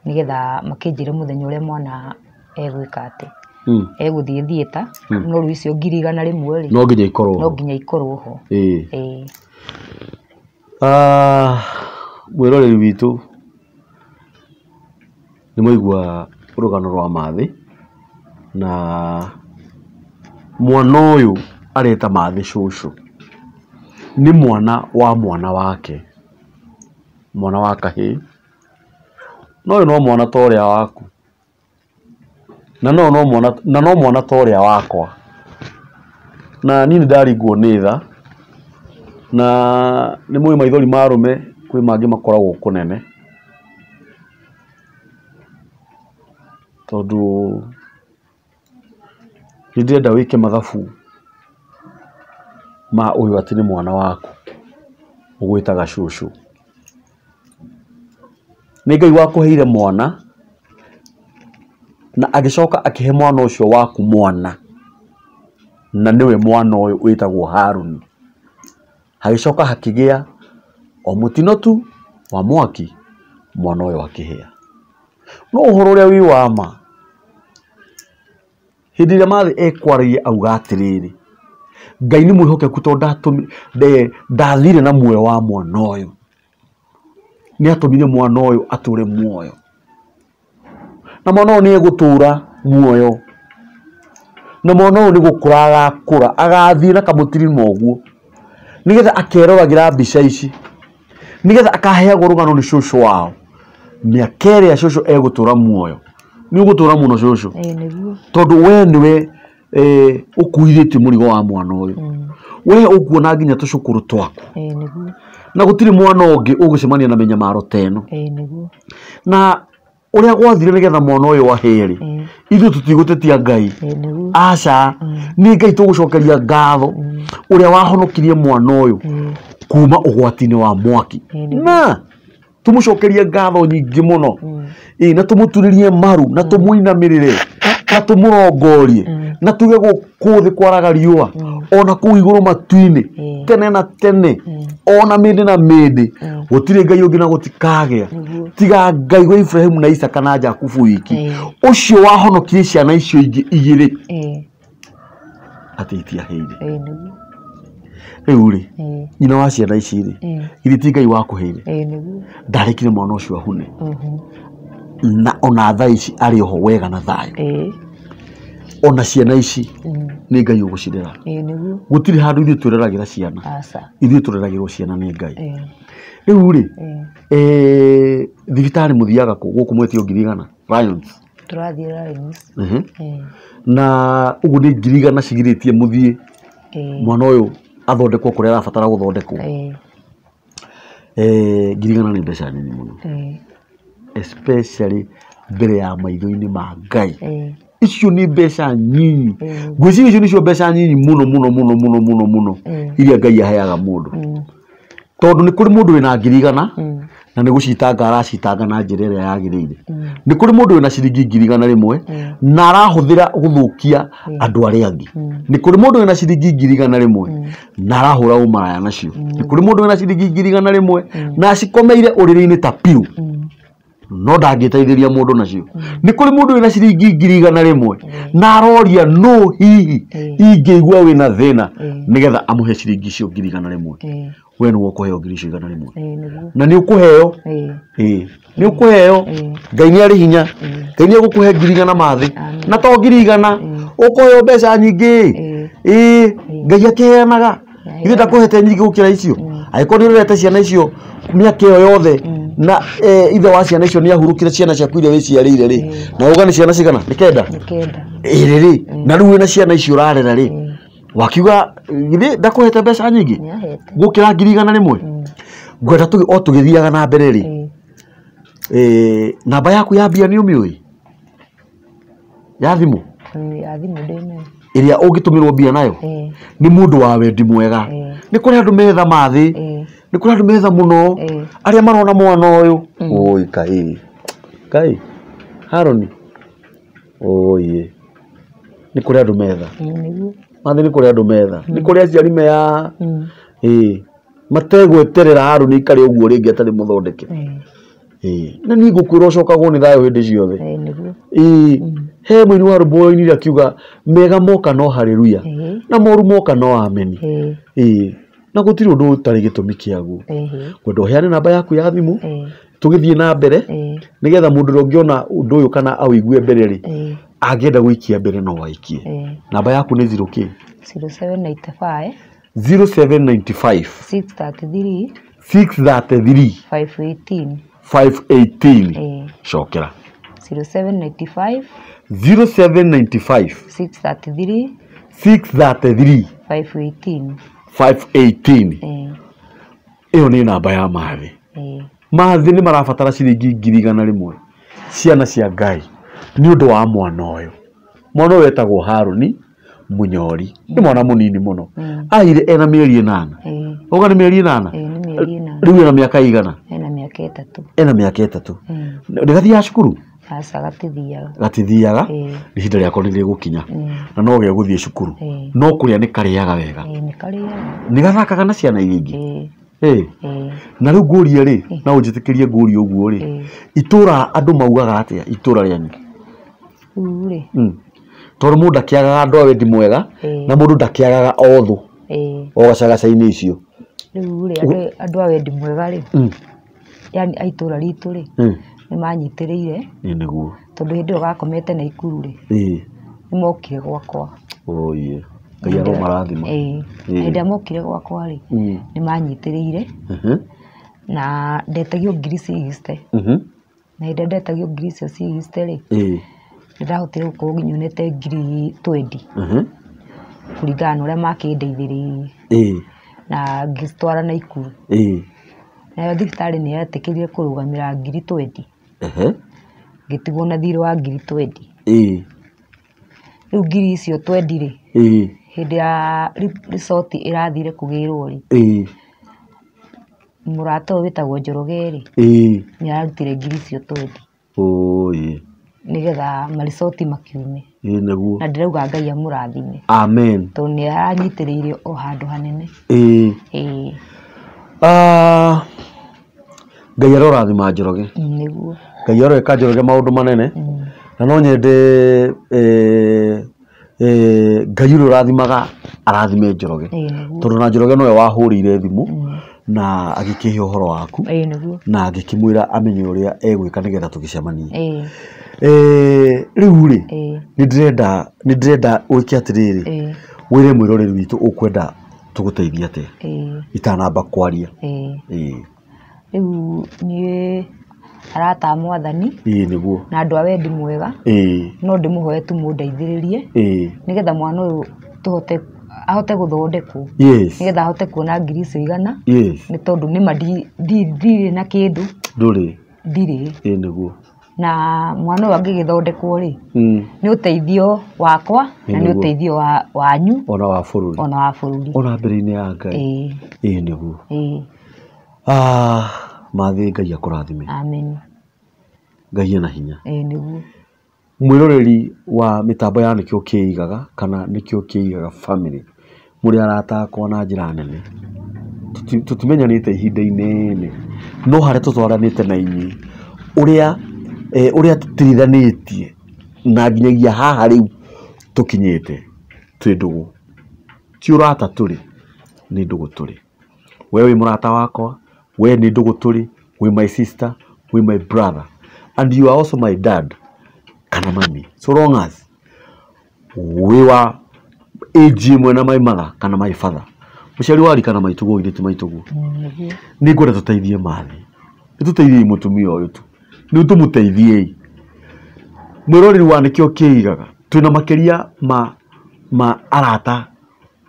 Nĩgetha makĩnjĩre mũthenya ũrĩa mwana egwĩka atĩ. Egũthiĩ theatre, no rĩu icio 100,000 rĩ, No nginya ikorwo ho. No nginya ikorwo ho. Ĩĩ. Ĩĩ. Mwĩroreri witũ nĩ mwaigua rũgano rwa Mathĩ, na mwana ũyũ areta Mathĩ cũcũ. Nĩ mwana wa mwana wake, mwana wa kahĩĩ. No ũyũ no mwana ta ũrĩa waku, na no no mwana, na no mwana ta ũrĩa wakwa. Na niĩ nĩ ndaringwo nĩ tha, na nĩ mũĩ maithori ma arũme kwĩ mangĩ makoragwo kũnene, tondũ nĩ ndĩrenda wĩke mathabu ma ũyũ atĩ nĩ mwana waku ũgwĩtaga cũcũ. Nĩ Ngai wakũheire mwana na agĩcoka akĩhe mwana ũcio waku mwana, na nĩwe mwana ũyũ wĩtagwo Haruni. Hagĩcoka hakĩgĩa o mũtino tu wa mwaki, mwana ũyũ akĩhĩa. No ũhoro ũrĩa wĩ wa ma, hĩndĩ ĩrĩa Mathĩ ekwaragia auga atĩrĩrĩ, Ngai nĩ mwĩhokeku tondũ ndathire na muoyo wa mwana ũyũ. Nĩ atũmire mwana ũyũ atũre muoyo. Na mwana ũyũ nĩ egũtũra muoyo. Na mwana ũyũ nĩ gũkũra agakũra, agathiĩ na kamũtirima ũguo. Nĩgetha akeroragĩra mbica ici. Nĩgetha akaheagwo rũgano nĩ cũcũ wao. Mĩaka ĩrĩa cũcũ egũtũra muoyo. Nĩ ũgũtũra mũno cũcũ. Ĩĩ nĩguo. Tondũ we nĩwe ũkuithĩtie mũrigo wa mwana ũyũ. We ũkuona nginya tũcũkũrũ twaku. Ĩĩ nĩguo. Na gũtirĩ mwana ũngĩ ũgũcemania na mĩnyamaro ta ĩno. Nĩguo. Na ũrĩa gwathire nĩgetha mwana ũyũ ahĩe rĩ, ithuĩ tũtigũtetia Ngai. Nĩguo. Aca, nĩ Ngai tũgũcokeria ngatho ũrĩa wahonokirie mwana ũyũ kuma ũgwati-inĩ wa mwaki. Na tũmũcokerie ngatho nyingĩ mũno. Na tũmũturĩrie maru, na tũmũinamĩrĩre, na tũmũrongorie, na tuge gũkũ thĩ kwaraga riũa, ona kũu igũrũ matu-inĩ, tene na tene, ona mĩndĩ na mĩndĩ, gũtirĩ Ngai ũngĩ na gũtikagĩa tiga Ngai wa Ibrahimu na Isaka na Jakubu wiki, ũcio wahonokirie ciana icio ingĩ igĩrĩ atĩ itiahĩire. Rĩu rĩ, nyina wa ciana ici rĩ, githĩ ti Ngai wakũheire? Ndarekire mwana ũcio ahune. Na ona thaa ici arĩ oho wega na thayũ. Ona ciana ici nĩ Ngai ũgũcirera. Gũtirĩ handũ ithuĩ twĩreragĩra ciana. Ithuĩ tũreragĩrwo ciana nĩ Ngai. Rĩu rĩ, thibitarĩ mũthiaga kũ gũkũ mwetio 100,000 Lions? Tũrathiĩ Lions. Na ũguo nĩ 100,000 cigirĩtie mũthiĩ mwana ũyũ athondekwo kũrĩa arabatara gũthondekwo. 100,000 nĩ mbeca nini mũno. Especially mbere ya maitho-inĩ ma Ngai. Icio nĩ mbeca nyinyi. Ngwĩciria icio nĩcio mbeca nyinyi mũno mũno mũno mũno mũno mũno iria Ngai aheaga mũndũ. Tondũ nĩ kũrĩ mũndũ wĩna 100,000 na nĩ gũcitanga aracitanga na njĩra ĩrĩa yagĩrĩire. Nĩ kũrĩ mũndũ wĩna ciringi 100,000 na arahũthĩra gũthũkia andũ arĩa angĩ. Nĩ kũrĩ mũndũ wĩna ciringi 100,000 na arahũra ũmaraya nacio. Nĩ kũrĩ mũndũ wĩna ciringi 100,000 na acikomeire ũrĩrĩ-inĩ ta piũ, no ndangĩteithĩria mũndũ nacio. Nĩ kũrĩ mũndũ wĩna ciringi 100,000 na aroria no hihi ingĩigua wĩna thĩna nĩgetha amũhe ciringi icio 100,000. We nĩwe ũkũheo ngiri icio 100. Na nĩ ũkũheo. Nĩ ũkũheo. Ngai nĩ arĩ hinya. Ngai nĩ egũkũhe 100,000 mathĩ. Na to 100,000, ũkũheo mbeca nyingĩ. Ngai akĩheanaga. Ithuĩ ndakũhete nyingĩ gũkĩra icio. Angĩkorwo nĩ ũrerete ciana icio mĩaka ĩyo yothe na ithe wa ciana icio nĩ ahurũkire ciana ciaku iria wĩciarĩire rĩ, na uga nĩ ciana cigana? Nĩ kenda? Ĩrĩ rĩ, na rĩu wĩna ciana icio ũrarera rĩ, wakiuga githĩ ndakũhete mbeca nyingĩ gũkĩra 100,000? Ngwenda o tũgĩthiaga na mbere rĩ, namba yaku ya mbia nĩ ũmĩũĩ? Ya thimũ? Ya thimũ ndĩnayo. Ĩrĩa ũngĩtũmĩrwo mbia nayo? Nĩ mũndũ wa wendi mwega. Nĩ kũrĩ andũ metha mathĩ, nĩ kũrĩ andũ metha mũno, arĩa marona mwana ũyũ. Oi kai. Kai. Haroni. Oye. Nĩ kũrĩ andũ metha. Mathĩ nĩ kũrĩ andũ metha. Nĩ kũrĩ aciari mea. Mategweterera Haroni ikare ũguo rĩngĩ atarĩ mũthondeke. Na niĩ ngũkwĩra ũcokagwo nĩ thayũ hĩndĩ ciothe. He mũini wa rwĩmbo woinire akiuga mega moka no haleluya, na moru moka no ameni. Na gũtirĩ ũndũ ũtarĩ gĩtũmi kĩaguo. Ngwenda ũheane namba yaku ya thimũ tũgĩthiĩ na mbere nĩgetha mũndũ ũrĩa ũngĩona ũndũ ũyũ kana awĩigue mbere rĩ, angĩenda gũikia mbere no aikie. Namba yaku nĩ 0 kĩ? 0795 0795 633 633 518. 518. Cokera. 0795 0795 633 633 518. 518. Ĩyo nĩ namba ya mathĩ. Mathĩ nĩ marabatara ciringi 100,000 ciana cia Ngai nĩ ũndũ wa mwana ũyũ. Mwana ũyũ etagwo Haroni Munyori. Nĩ mwana mũnini mũno. Aire ena mĩeri 8. Uga nĩ mĩeri 8? Nĩ mĩeri 8. Rĩu ena mĩaka igana? Ena mĩaka 3. Ena mĩaka 3. Ndĩgathiaga cukuru? Aca, gatithiaga. Gatithiaga. Ihinda rĩako nĩ rĩgũkinya. Na no gegũthiĩ cukuru. No kũrĩa nĩ karĩaga wega. Nĩ karĩaga. Nĩ gathakaga na ciana iria ingĩ. Na rĩu ngũrie rĩ, na ũnjĩtĩkĩrie ngũrie ũguo rĩ, itũra andũ maugaga atĩa itũra rĩanyu? Rĩu rĩ. Tondũ mũndũ ndakĩagaga andũ a wendi mwega, na mũndũ ndakĩagaga othũ. O gacagaca-inĩ icio. Rĩu rĩ, andũ a wendi mwega rĩ, yani a itũra ritũ rĩ, nĩ manyitĩrĩire. Nĩguo. Tondũ hĩndĩ ĩyo gakomete Naikuru rĩ, nĩ mokire gwakwa. Oye. Ngai aromarathima. Hĩndĩ ĩrĩa mokire gwakwa rĩ, nĩ manyitĩrĩire. Na ndetagio ngiri 60. Na hĩndĩ ĩrĩa ndetagio ngiri icio 60 rĩ, nĩndahotire gũkorwo nyonete ngiri 20. Kũringana na ũrĩa makĩndeithĩrĩirie. Na ngĩcitwara Naikuru. Nayo thibitarĩ nĩ yetĩkĩrire kũrũgamĩra ngiri 20. Ehe. Ngĩtigwo na thirĩ wa ngiri 20. Ĩĩ. Rĩu ngiri icio 20 rĩ, Ĩĩ. hĩndĩ ya resort ĩrathire kũgĩrwo rĩ, Ĩĩ. mũrata ũyũ wĩtagwo Njoroge rĩ, Ĩĩ. nĩ ararutire ngiri icio 20. Ũĩ. Nĩgetha marisoti makiume. Ĩĩ nĩguo. Na ndĩrauga Ngai amũrathime. Amen. Tondũ nĩ aranyitĩrĩire o handũ hanene. Ĩĩ. Ĩĩ. Ngai arorathima Njoroge. Nĩguo. Ngai aroeka Njoroge maũndũ manene. Na no nyende Ngai ũrĩa ũrathimaga arathime Njoroge. Ĩĩ nĩguo. Tondũ na Njoroge nowe wahũrĩire thimũ na agĩkĩhe ũhoro waku. Ĩĩ nĩguo. Na agĩkĩmwĩra amenye ũrĩa egwĩka nĩgetha tũgĩcemanie. Ĩĩ. Rĩu rĩ, Ĩĩ. nĩ ndĩrenda ũĩke atĩrĩrĩ, Ĩĩ. wĩre mwĩroreri witũ ũkwenda tũgũteithie atĩa. Ĩĩ. Itanamba kwaria. Ĩĩ. Ĩĩ. Rĩu niĩ arata a Mwathani Ĩĩ nĩguo. na andũ a wendi mwega, Ĩĩ. no ndĩmũhoe tu mũndeithĩrĩrie Ĩĩ. nĩgetha mwana ũyũ tũhote ahote gũthondekwo. Yes. Nĩgetha ahote kuona ngiri icio 100. Yes. Nĩ tondũ nĩma ndirĩ na kĩndũ. Ndũrĩ. Ndirĩ. Ĩĩ nĩguo. Na mwana ũyũ angĩgĩthondekwo rĩ, nĩ ũteithio wakwa na nĩ Nĩguo. ũteithio wanyu. Ona wa bũrũri. Ona wa bũrũri. Ona mbere-inĩ ya Ngai. Ĩĩ. Ĩĩ nĩguo. Ĩĩ. Mathĩ Ngai akũrathime. Amen. Ngai ena hinya. Ĩĩ nĩguo. Mwĩroreri wa mĩtambo ya Nĩkĩo Kĩigaga kana Nĩkĩo Kĩigaga family, mũrĩ arata akwa na njĩra nene. Tũtimenyanĩte ihinda inene, no harĩa tũtwaranĩte na inyuĩ, ũrĩa tũtirithanĩtie na nginyagia haha rĩu tũkinyĩte, twĩ ndũgũ. Ti ũrata tũrĩ, nĩ ndũgũ tũrĩ. We wĩ mũrata wakwa, we nĩ ndũgũ tũrĩ, wĩ my sister, wĩ my brother, and you are also my dad kana mami. So long as wĩ wa age ĩmwe na my mother kana my father. Mũciari wa rika na maitũguo githĩ ti maitũguo. Nĩ ngwenda tũteithie Mathĩ. Nĩ tũteithiei mũtumia ũyũ tu. Nĩ tũmũteithiei. Mwĩroreri wa Nĩkĩo Kĩigaga, twĩna makĩria ma arata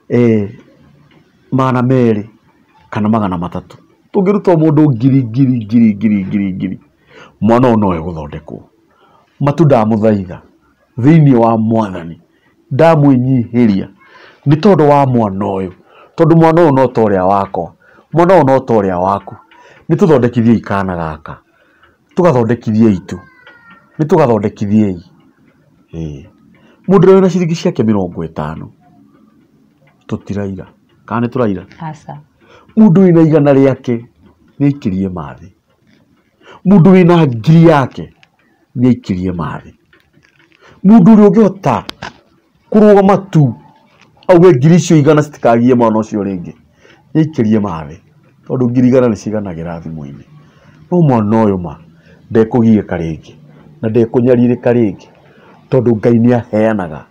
200 kana 300. Tũngĩruta o mũndũ ngiri, ngiri, ngiri, ngiri, ngiri, ngiri, mwana ũyũ no egũthondekwo. Matu ndamũthaitha thĩinĩ wa Mwathani, ndamwĩnyihĩria nĩ tondũ wa mwana ũyũ, tondũ mwana ũyũ no ta ũrĩa wakwa, mwana ũyũ no ta ũrĩa waku. Nĩ tũthondekithiei kana gaka, tũgathondekithiei tu, nĩ tũgathondekithiei. Ĩĩ. Mũndũ ũrĩa wĩna ciringi ciake 50, tũtiraira. Kana nĩ tũraira? Aca. Mũndũ wĩna 100 rĩake nĩ aikĩrie mathĩ. Mũndũ wĩna ngiri yake nĩ aikĩrie mathĩ. Mũndũ ũrĩa ũngĩhota kũrũgama tu auge ngiri icio 100 citikagie mwana ũcio rĩngĩ, nĩ aikĩrie mathĩ, tondũ ngiri 100 nĩ ciganagĩra thimũ-inĩ. No mwana ũyũ ma ndekũgiĩka rĩngĩ na ndekũnyarirĩka rĩngĩ, tondũ Ngai nĩ aheanaga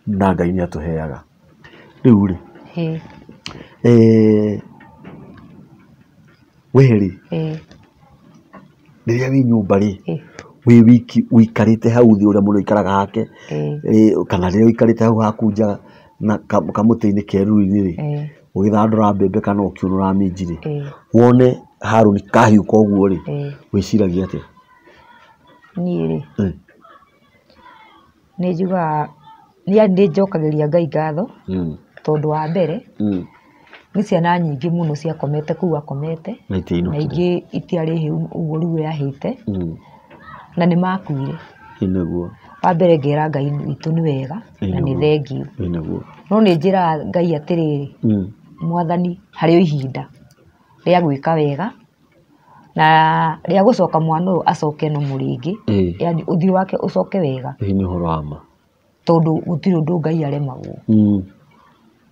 na Ngai nĩ atũheaga. Rĩu rĩ, we rĩ, rĩrĩa wĩ nyũmba rĩ, wĩ wiki ũikarĩte hau thĩ ũrĩa mũndũ aikaraga hake, kana rĩrĩa ũikarĩte hau haku nja na kamũtĩ-inĩ keruru-inĩ rĩ, ũgĩthandũra mbembe kana ũkĩũnũra minji rĩ, wone Harũni kahiũka ũguo rĩ, wĩciragia atĩa? Niĩ rĩ, nĩ njugaga, nĩ njokagĩria Ngai ngatho, tondũ wa mbere, nĩ ciana nyingĩ mũno ciakomete kũu akomete, Na itiainũkire. na ingĩ itiarĩ hĩu ũguo rĩu yahĩte, na nĩ makuire. Ĩ nĩguo. Wa mbere ngera Ngai witũ nĩ wega, na nĩ thengiũ. Ĩ nĩguo. No nĩ njĩraga Ngai atĩrĩrĩ, Mwathani harĩ o ihinda rĩa gwĩka wega, na rĩa gũcoka mwana ũyũ acoke no mũrĩngĩ, yani ũthiũ wake ũcoke wega. Ĩ nĩ ũhoro wa ma. Tondũ gũtirĩ ũndũ Ngai aremagwo.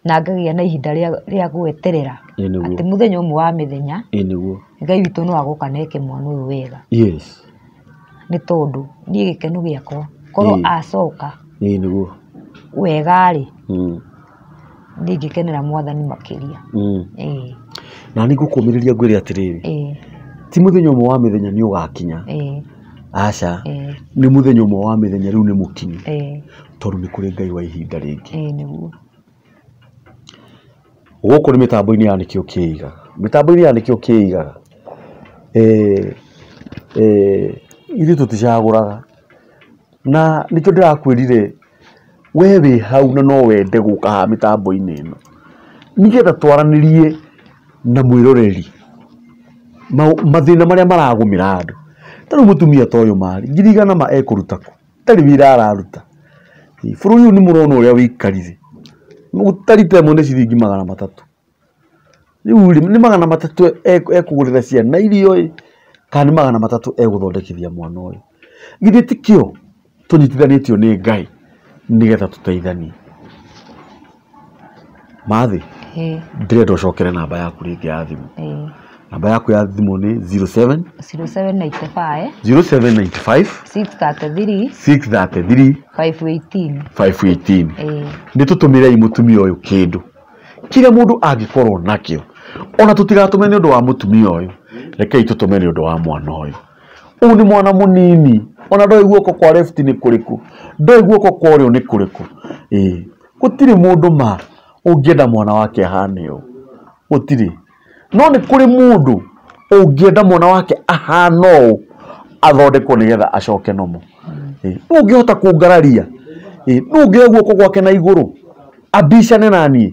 Na ngagĩa na ihinda rĩa gweterera. Ĩ nĩguo. Atĩ mũthenya ũmwe wa mĩthenya, Ĩ nĩguo. Ngai witũ no agoka na eke mwana ũyũ wega. Yes. Nĩ tondũ niĩ gĩkeno gĩakwa korwo acoka Ĩ nĩguo. wega rĩ, nĩingĩkenera Mwathani makĩria. Ĩ. Na nĩ ngũkũmĩrĩria ngwĩre atĩrĩrĩ, ti mũthenya ũmwe wa mĩthenya nĩ ũgakinya. Aca. Nĩ mũthenya ũmwe wa mĩthenya rĩu nĩ mũkinyu. Tondũ nĩ kũrĩ Ngai wa ihinda rĩngĩ. Ĩ nĩguo. Gũkũ nĩ mĩtambo-inĩ ya Nĩkĩo Kĩigaga. Mĩtambo-inĩ ya Nĩkĩo Kĩigaga. Ithuĩ tũticagũraga na nĩkĩo ndĩrakwĩrire we wĩ hau na no wende gũka haha mĩtambo-inĩ ĩno nĩgetha twaranĩrie na mwĩroreri mathĩna marĩa maragũmĩra andũ. Ta rĩu mũtumia ta ũyũ marĩ 100,000 ma ekũruta kũ? Ndarĩ wĩra araruta. Bũrũri ũyũ nĩ mũrona ũrĩa wĩikarire. Tarita ĩmwe nĩ ciringi 300. Rĩu rĩ nĩ 300 ekũgũrĩra ciana irio ĩ kana nĩ 300 egũthondekithia mwana ũyũ? Githĩ ti kĩo tũnyitithanĩtio nĩ Ngai nĩgetha tũteithanie. Mathĩ, ndĩrenda ũcokere namba yaku rĩngĩ ya thimũ. Namba yaku ya thimũ nĩ 07 0795 0795 633 633 518. 518. Nĩ tũtũmĩrei mũtumia ũyũ kĩndũ kĩrĩa mũndũ angĩkorwo nakĩo, ona tũtigatũme nĩ ũndũ wa mũtumia ũyũ, rekei tũtũme nĩ ũndũ wa mwana ũyũ. Ũyũ nĩ mwana mũnini, ona ndoĩ guoko kwa left nĩ kũrĩkũ, ndoĩ guoko kwa ũrĩo nĩ kũrĩkũ. Gũtirĩ mũndũ ma ũngĩenda mwana wake ahane ũũ, gũtirĩ. No nĩ kũrĩ mũndũ ũngĩenda mwana wake ahana ũũ athondekwo nĩgetha acoke nomo. Nũ ũngĩhota kũngararia? Nũ ũngĩoya guoko gwake na igũrũ ambicane na niĩ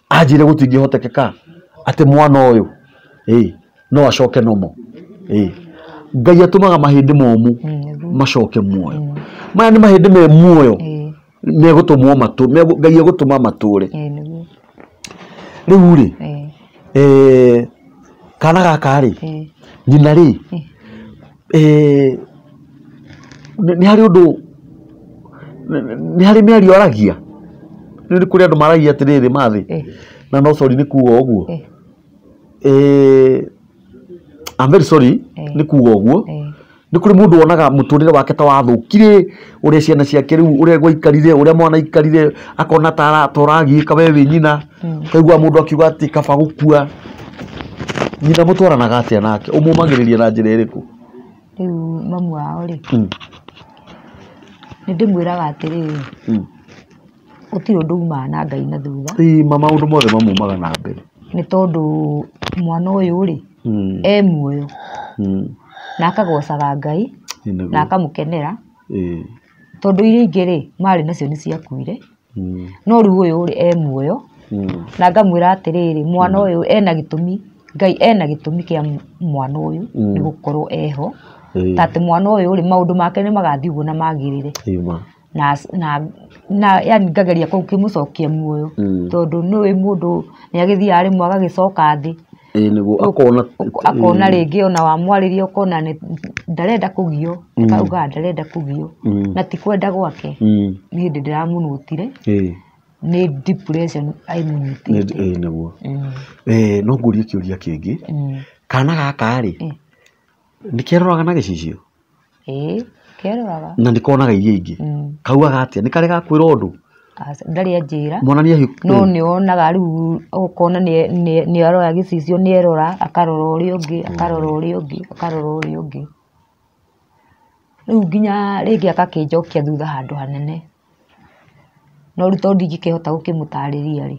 anjĩre gũtingĩhotekeka atĩ mwana ũyũ no acoke nomo? Ngai atũmaga mahĩndĩ momũ macoke muoyo. Maya nĩ mahĩndĩ me muoyo megũtũmwo matũ, Ngai egũtũma matũre. Rĩu rĩ kana gaka rĩ nyina rĩ nĩ harĩ ũndũ, nĩ harĩ mĩario aragia. Nĩ kũrĩ andũ maragia atĩrĩrĩ mathĩ na no sorry nĩ kuga ũguo. I'm very sorry nĩ kuga ũguo. Nĩ kũrĩ mũndũ wonaga mũtũrĩre wake ta wathũkire, ũrĩa ciana ciake rĩu ũrĩa gwaikarire, ũrĩa mwana aikarire, akona ta ũragiĩka we wĩ nyina. Ũkaigua mũndũ akiuga atĩ kaba gũkua. Nyina mũtwaranaga atĩa nake? Ũmũmagĩrĩria na njĩra ĩrĩkũ? Rĩu mamu wao rĩ, nĩ ndĩmwĩraga atĩrĩrĩ, gũtirĩ ũndũ umaga na Ngai na thutha. Ma maũndũ mothe mamumaga na mbere. Nĩ tondũ mwana ũyũ rĩ, e muoyo. Na akagocaga Ngai, na akamũkenera. Tondũ iria ingĩ rĩ, marĩ nacio nĩ ciakuire. No rĩu ũyũ rĩ, e muoyo. Na ngamwĩra atĩrĩrĩ, mwana ũyũ ena gĩtũmi, Ngai ena gĩtũmi kĩa mwana ũyũ nĩ gũkorwo eho. Ta atĩ mwana ũyũ rĩ, maũndũ make nĩ magathiĩ ũguo na magĩrĩre. Na yani ngageria kũmũcokia muoyo. Tondũ nĩũĩ mũndũ nĩ agĩthiaga rĩmwe agagĩcoka thĩ. Nĩguo akona akona rĩngĩ ona wamwarĩria ũkona ndarenda kũgio, akauga ndarenda kũgio. Na ti kwenda gwake. Nĩ hĩndĩ ndĩramũnũtire. Nĩ depression aimũnyitĩte. Nĩguo. No ngũrie kĩũria kĩngĩ. Kana gaka rĩ, nĩ keroraga na gĩcicio? Keroraga. Na nĩ konaga iria ingĩ. Kaugaga atĩa? Nĩ karĩ gakwĩra ũndũ? Ndarĩ anjĩra. Mwana nĩ ahiũ. No nĩ wonaga rĩu ũkona nĩ aroya gĩcicio, nĩ erora, akarora ũrĩa ũngĩ, akarora ũrĩa ũngĩ, akarora ũrĩa ũngĩ. Rĩu nginya rĩngĩ agakĩnjokia thutha handũ hanene. No rĩu tondũ ndingĩkĩhota gũkĩmũtarĩria rĩ,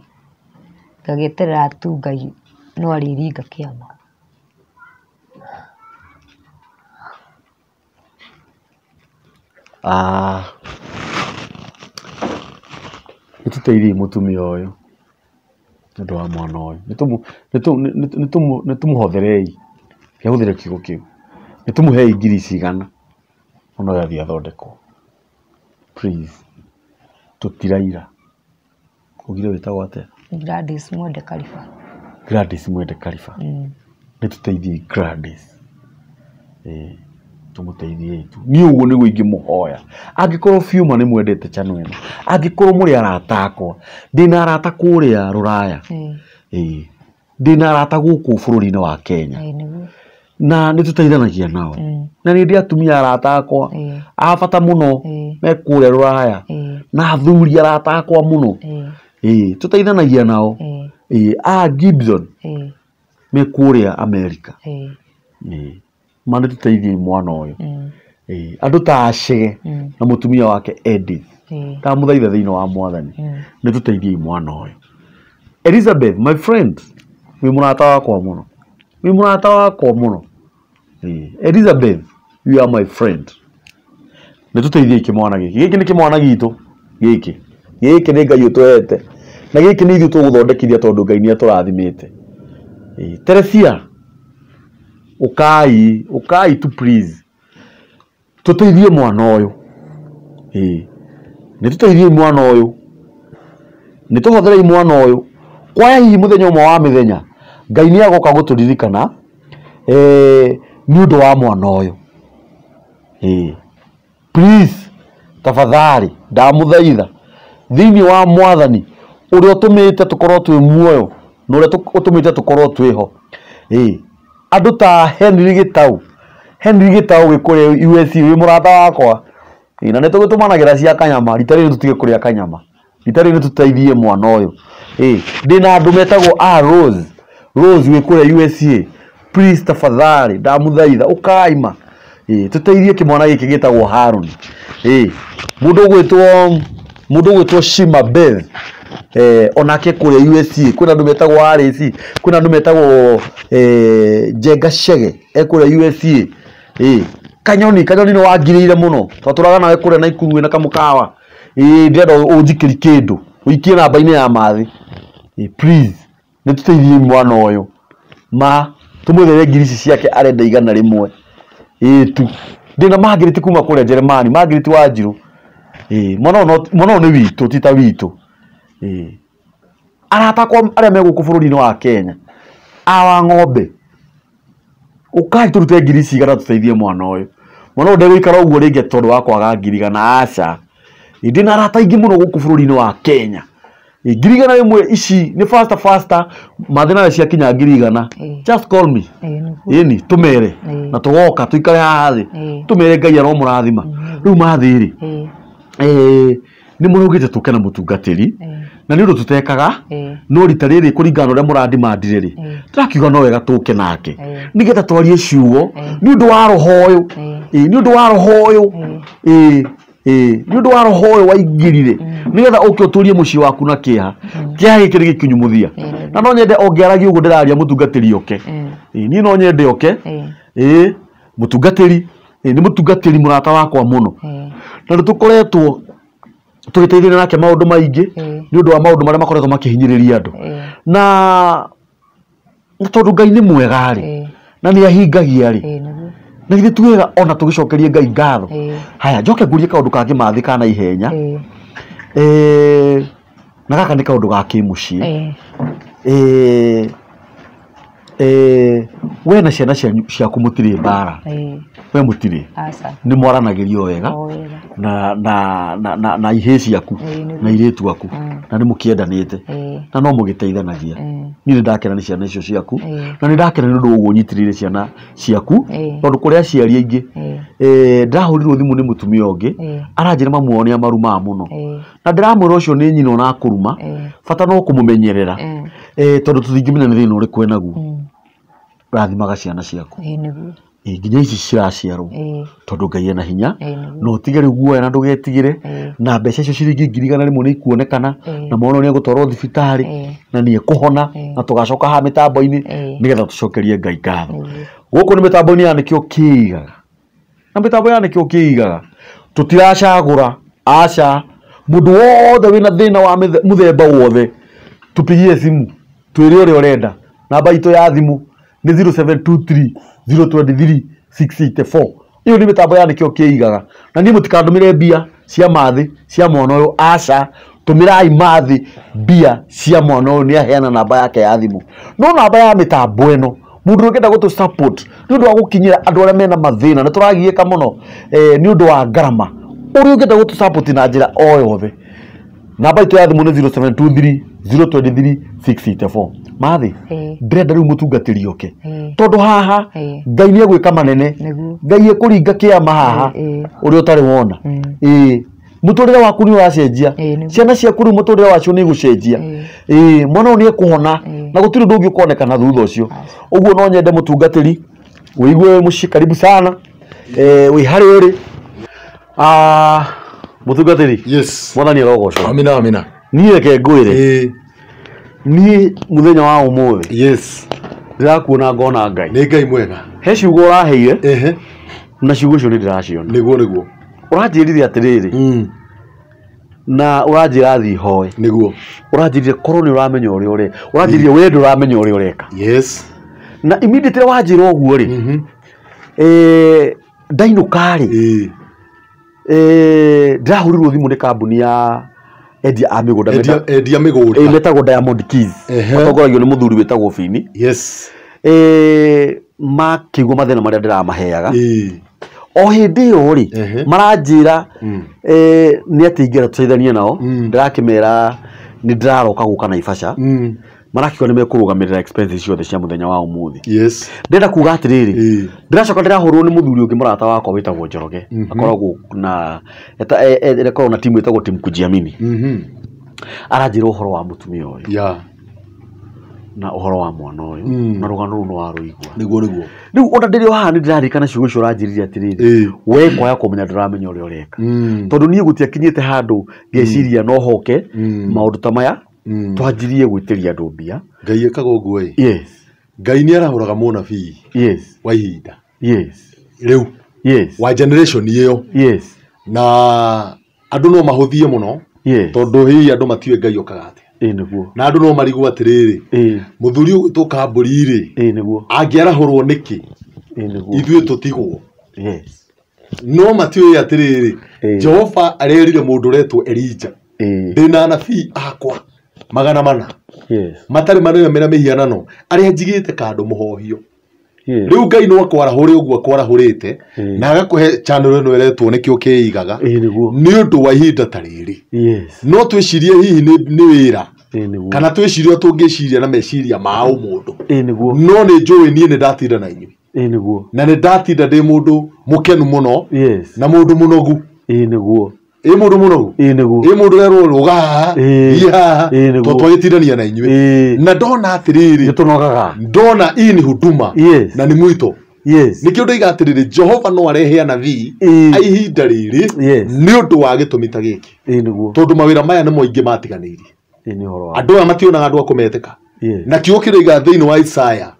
ngagĩeterera tu Ngai no arĩringa kĩama. Nĩ tũteithiei mũtumia ũyũ nĩ ũndũ wa mwana ũyũ. Nĩ tũmũhotherei, kĩahũthĩre kiugo kĩu. Nĩ tũmũhei ngiri cigana ona ũyũ athiĩ athondekwo. Please, tũtiraira. Ugire wĩtagwo atĩa? Gladys Mwende Kariba. Gladys Mwende Kariba. Nĩ tũteithiei Gladys. Tũmũteithiei tu. Niĩ ũguo nĩguo ingĩmũhoya. Angĩkorwo biũ ma nĩ mwendete channel ĩno, angĩkorwo mũrĩ arata akwa, ndĩna arata kũrĩa Rũraya. Ndĩna arata gũkũ bũrũri-inĩ wa Kenya. Na nĩ tũteithanagia nao. Na nĩ ndĩ atumia arata akwa a bata mũno me kũrĩa Rũraya. Na athuri arata akwa mũno. Tũteithanagia nao. A Gibson me kũrĩa America. Ma nĩ tũteithiei mwana ũyũ. Andũ ta Acege na mũtumia wake Edith. Ndamũthaitha thĩinĩ wa Mwathani. Nĩ tũteithiei mwana ũyũ. Elizabeth, my friend, wĩ mũrata wakwa mũno. Wĩ mũrata wakwa mũno. Elizabeth, you are my friend. Nĩ tũteithie kĩmwana gĩkĩ. Gĩkĩ nĩ kĩmwana gitũ gĩkĩ. Gĩkĩ nĩ Ngai ũtũhete. Na gĩkĩ nĩ ithuĩ tũgũthondekithia tondũ Ngai nĩ atũrathimĩte. Teresia, ũkai, ũkai tu please. Tũteithie mwana ũyũ. Nĩ tũteithie mwana ũyũ. Nĩ tũhotherei mwana ũyũ. Kwaya hihi mũthenya ũmwe wa mĩthenya Ngai nĩ agoka gũtũririkana nĩ ũndũ wa mwana ũyũ. Please, tafadhali, ndamũthaitha thĩinĩ wa mwathani ũrĩa ũtũmĩte tũkorwo twĩ muoyo na ũrĩa ũtũmĩte tũkorwo twĩho. Andũ ta Henry Gĩtau, Henry Gĩtau wĩ kũrĩa USA wĩ mũrata wakwa. Na nĩ tũgĩtũmanagĩra cia kanyama, rita rĩrĩ tũtige kũrĩa kanyama. Rita rĩrĩ tũteithie mwana ũyũ. Ndĩna andũ metagwo a Rose, Rose wĩ kũrĩa USA. Please tafadhali, ndamũthaitha ũkaima. Tũteithie kĩmwana gĩkĩ gĩtagwo Harun. Mũndũ ũgwĩtwo Shima Beth, onake kũrĩa USA. Kwĩna andũ metagwo RAC, kwĩna andũ metagwo Njenga Chege kũrĩa USA. Kanyoni, Kanyoni nĩ wangirĩire mũno. Twatũraga nawe kũrĩa Naikuru wĩna kamũkawa. Ndĩrenda ũnjikĩri kĩndũ, ũikie namba-inĩ ya mathĩ. Please, nĩ tũteithie mwana ũyũ. Ma tũmwethere ngiri ici ciake arenda 100. Tu. Ndĩna Margaret kuma kũrĩa Jeremani, Margaret Wanjirũ. Mwana ũyũ nĩ witũ, ti ta witũ. Arata akwa arĩa me gũkũ bũrũri-inĩ wa Kenya, awa ng'ombe, ũkai tũrute ngiri ici 100 tũteithie mwana ũyũ. Mwana ũyũ ndegũikara ũguo rĩngĩ tondũ wa kwaga ngiri 100, aca. Ndĩna arata aingĩ mũno gũkũ bũrũri-inĩ wa Kenya. Ngiri 100 ici nĩ faster faster, mathĩ nawe ciakinya ngiri 100. Just call me. Ĩni tũmere na tũgoka tũikare haha thĩ. Tũmere Ngai aromũrathima. Rĩu mathĩ rĩ, nĩ mũraugĩte tũke na mũtungatĩri na nĩ ũndũ tũtekaga, no rita rĩrĩ kũringana na ũrĩa mũrandimandire rĩ, tũrakiuga no wega tũke nake nĩgetha twarie ciugo nĩ ũndũ wa roho ũyũ. Nĩ ũndũ wa roho ũyũ. Nĩ ũndũ wa roho ũyũ waingĩrire nĩgetha ũke ũtũrie mũciĩ waku na kĩeha. Kĩeha gĩkĩ nĩ gĩkinyu mũthia. Na no nyende ongĩaragia ũguo ndĩraria mũtungatĩri oke. Niĩ no nyende oke. Mũtungatĩri, nĩ mũtungatĩri mũrata wakwa mũno. Na nĩ tũkoretwo tũgĩteithania nake maũndũ maingĩ nĩ ũndũ wa maũndũ marĩa makoretwo makĩhinyĩrĩria andũ. Na tondũ Ngai nĩ mwega rĩ, na nĩ ahingagia rĩ, na githĩ ti wega ona tũgĩcokerie Ngai ngatho. Haya, njoke ngũrie kaũndũ kangĩ mathĩ kana ihenya. Na gaka nĩ kaũndũ ga kĩmũciĩ. We na ciana ciaku mũtirĩ mbara. We mũtirĩ. Nĩ mwaranagĩrio wega na ihĩĩ ciaku na airĩtu aku na nĩ mũkĩendanĩte na no mũgĩteithanagia. Niĩ nĩ ndakena nĩ ciana icio ciaku na nĩ ndakena nĩ ũndũ ũguo ũnyitĩrĩire ciana ciaku tondũ kũrĩ aciari aingĩ. Ndĩrahũrirwo thimũ nĩ mũtumia ũngĩ aranjĩra mamu wao nĩ amarumaga mũno na ndĩramwĩra ũcio nĩ nyina ona akũruma, bata no kũmũmenyerera tondũ tũtingĩmenya nĩ thĩna ũrĩkũ enaguo. Rathimaga ciana ciaku nginya ici ciraciarwo tondũ Ngai ena hinya, na ũtige rĩu guoya na ndũgetigĩre, na mbeca icio ciringi ngiri 100 nĩ ikuonekana, na mwana ũyũ nĩ egũtwarwo thibitarĩ na nĩ ekũhona, na tũgacoka haha mĩtambo-inĩ nĩgetha tũcokerie Ngai ngatho. Gũkũ nĩ mĩtambo-inĩ ya Nĩkĩo Kĩigaga, na mĩtambo ya Nĩkĩo Kĩigaga tũtiracagũra, aca. Mũndũ wothe wĩna thĩna wa mũthemba wothe tũpigie simu twĩre ũrĩa ũrenda. Namba itũ ya thimũ nĩ 0723 023 684. Ĩyo nĩ mĩtambo ya Nĩkĩo Kĩigaga. Na niĩ mũtikandũmĩre mbia cia mathĩ cia mwana ũyũ, aca. Tũmĩrai mathĩ mbia cia mwana ũyũ, nĩ aheana namba yake ya thimũ. No namba ya mĩtambo ĩno, mũndũ ũngĩenda gũtũ support nĩ ũndũ wa gũkinyĩra andũ arĩa mena mathĩna, nĩ tũragiĩka mũno nĩ ũndũ wa ngarama. Ũrĩa ũngĩenda gũtũ support na njĩra o yothe, namba itũ ya thimũ nĩ 0723 023 684. Mathĩ, ndĩrenda rĩu mũtungatĩri oke tondũ haha Ngai nĩ egwĩka manene, Ngai ekũringa kĩama haha ũrĩa ũtarĩ wona. Mũtũrĩre waku nĩ ũracenjia, ciana ciaku rĩu mũtũrĩre wacio nĩ ĩgũcenjia. Mwana ũyũ nĩ ekũhona na gũtirĩ ũndũ ũngĩ ũkonekana thutha ũcio. Ũguo no nyende mũtungatĩri ũigue wĩ mũciĩ, karibu sana, wĩ harĩa ũrĩ. Mũtungatĩri. Yes. Mwathani arogocwo. Amina, amina. Niĩ reke ngwĩre, niĩ mũthenya wa ũmũthĩ, Yes. Ndĩrakuona ngona Ngai. Nĩ Ngai mwega. He ciugo ũraheire na ciugo icio nĩ ndĩraciona. Nĩguo nĩguo. Ũranjĩrire atĩrĩrĩ. Na ũranjĩra thiĩ hoe. Nĩguo. Ũranjĩrire korwo nĩ ũramenya ũrĩa ũreka. Ũranjĩrire we ndũramenya ũrĩa ũreka. Yes. Na immediately wanjĩra ũguo rĩ. Ndainũka rĩ. Ndĩrahũrirwo thimũ nĩ kambuni ya endia a mĩgũnda. Endia mĩgũnda. Metagwo Diamond Keys. Matongoragio nĩ mũthuri wĩtagwo Bini. Yes. Makĩigua mathĩna marĩa ndĩramaheaga. O hĩndĩ ĩyo rĩ maranjĩra nĩ atĩ ingĩenda tũteithanie nao. Ndĩrakĩmera nĩ ndĩraroka gũka Naivasha. Marakiuga nĩ mekũrũgamĩrĩra expenses ciothe cia mũthenya wa ũmũthĩ. Yes. Ndĩrenda kuga atĩrĩrĩ, ndĩracoka ndĩrahũrwo nĩ mũthuri ũngĩ mũrata wakwa wĩtagwo Njoroge. Akoragwo na akoragwo na timu ĩtagwo Team Kujiamini. Aranjĩra ũhoro wa mũtumia ũyũ. Yeah. Na ũhoro wa mwana ũyũ. Na rũgano rũu nĩ warũigua. Nĩguo nĩguo. Rĩu ona ndĩrĩ o haha nĩ ndĩraririkana ciugo icio ũranjĩrire atĩrĩrĩ, we kwaga kũmenya ndũramenya ũrĩa ũreka. Tondũ niĩ gũtiakinyĩte handũ ngeciria no hoke maũndũ ta maya. Twanjirie gwĩtĩria andũ mbia. Ngai ekaga ũguo ĩ. Yes. Ngai nĩ arahũraga mũnabii. Yes. Wa ihinda. Yes. Rĩu. Yes. Wa generation ĩyo. Yes. Na andũ no mahũthie mũno. Yes. Tondũ hihi andũ matiũĩ Ngai okaga atĩa. Ĩ nĩguo. Na andũ no marigwo atĩrĩrĩ. Ĩ. Mũthuri ũgwĩtwo Kambũri rĩ. Ĩ nĩguo. Angĩarahũrwo nĩkĩ? Ĩ nĩguo. Ithuĩ tũtigwo. Yes. No matiũĩ atĩrĩrĩ. Jehova arerire mũndũ ũretwo Elijah. Ndĩna anabii akwa 400. Yes. Matarĩ maremera mĩhianano arĩa njigĩte kando mũhohio. Yes. Rĩu Ngai no akwarahũre ũguo akwarahũrĩte na agakũhe channel ĩno ĩretwo nĩkĩo kĩigaga. Nĩ ũndũ wa ihinda ta rĩrĩ. Yes. No twĩcirie hihi nĩ wĩra. Nĩguo. Kana twĩcirie ũrĩa tũngĩciria na meciria ma ũmũndũ. Nĩguo. No nĩ njũĩ niĩ nĩ ndatinda na inyuĩ. Nĩguo. Na nĩ ndatinda ndĩ mũndũ mũkenu mũno. Yes. Na mũndũ mũnogu. Nĩguo. Ĩ mũndũ mũnogu. Nĩguo. Ĩ mũndũ ũrerwo rũga haha, thiĩ haha, tondũ twagĩtindania na inyuĩ. Na ndona atĩrĩrĩ, nĩtũnogaga. Ndona hii ni huduma. Yes. Na nĩ mwito. Yes. Nĩkĩo ndoiga atĩrĩrĩ, Jehova no arehe anabii a ihinda rĩrĩ nĩ ũndũ wa gĩtũmi ta gĩkĩ. Nĩguo. Tondũ mawĩra maya nĩ maingĩ matiganĩirie. Nĩ ũhoro wa andũ aya mationaga andũ a kũmetĩka. Yes. Na kiugo kĩroiga thĩinĩ wa Isaya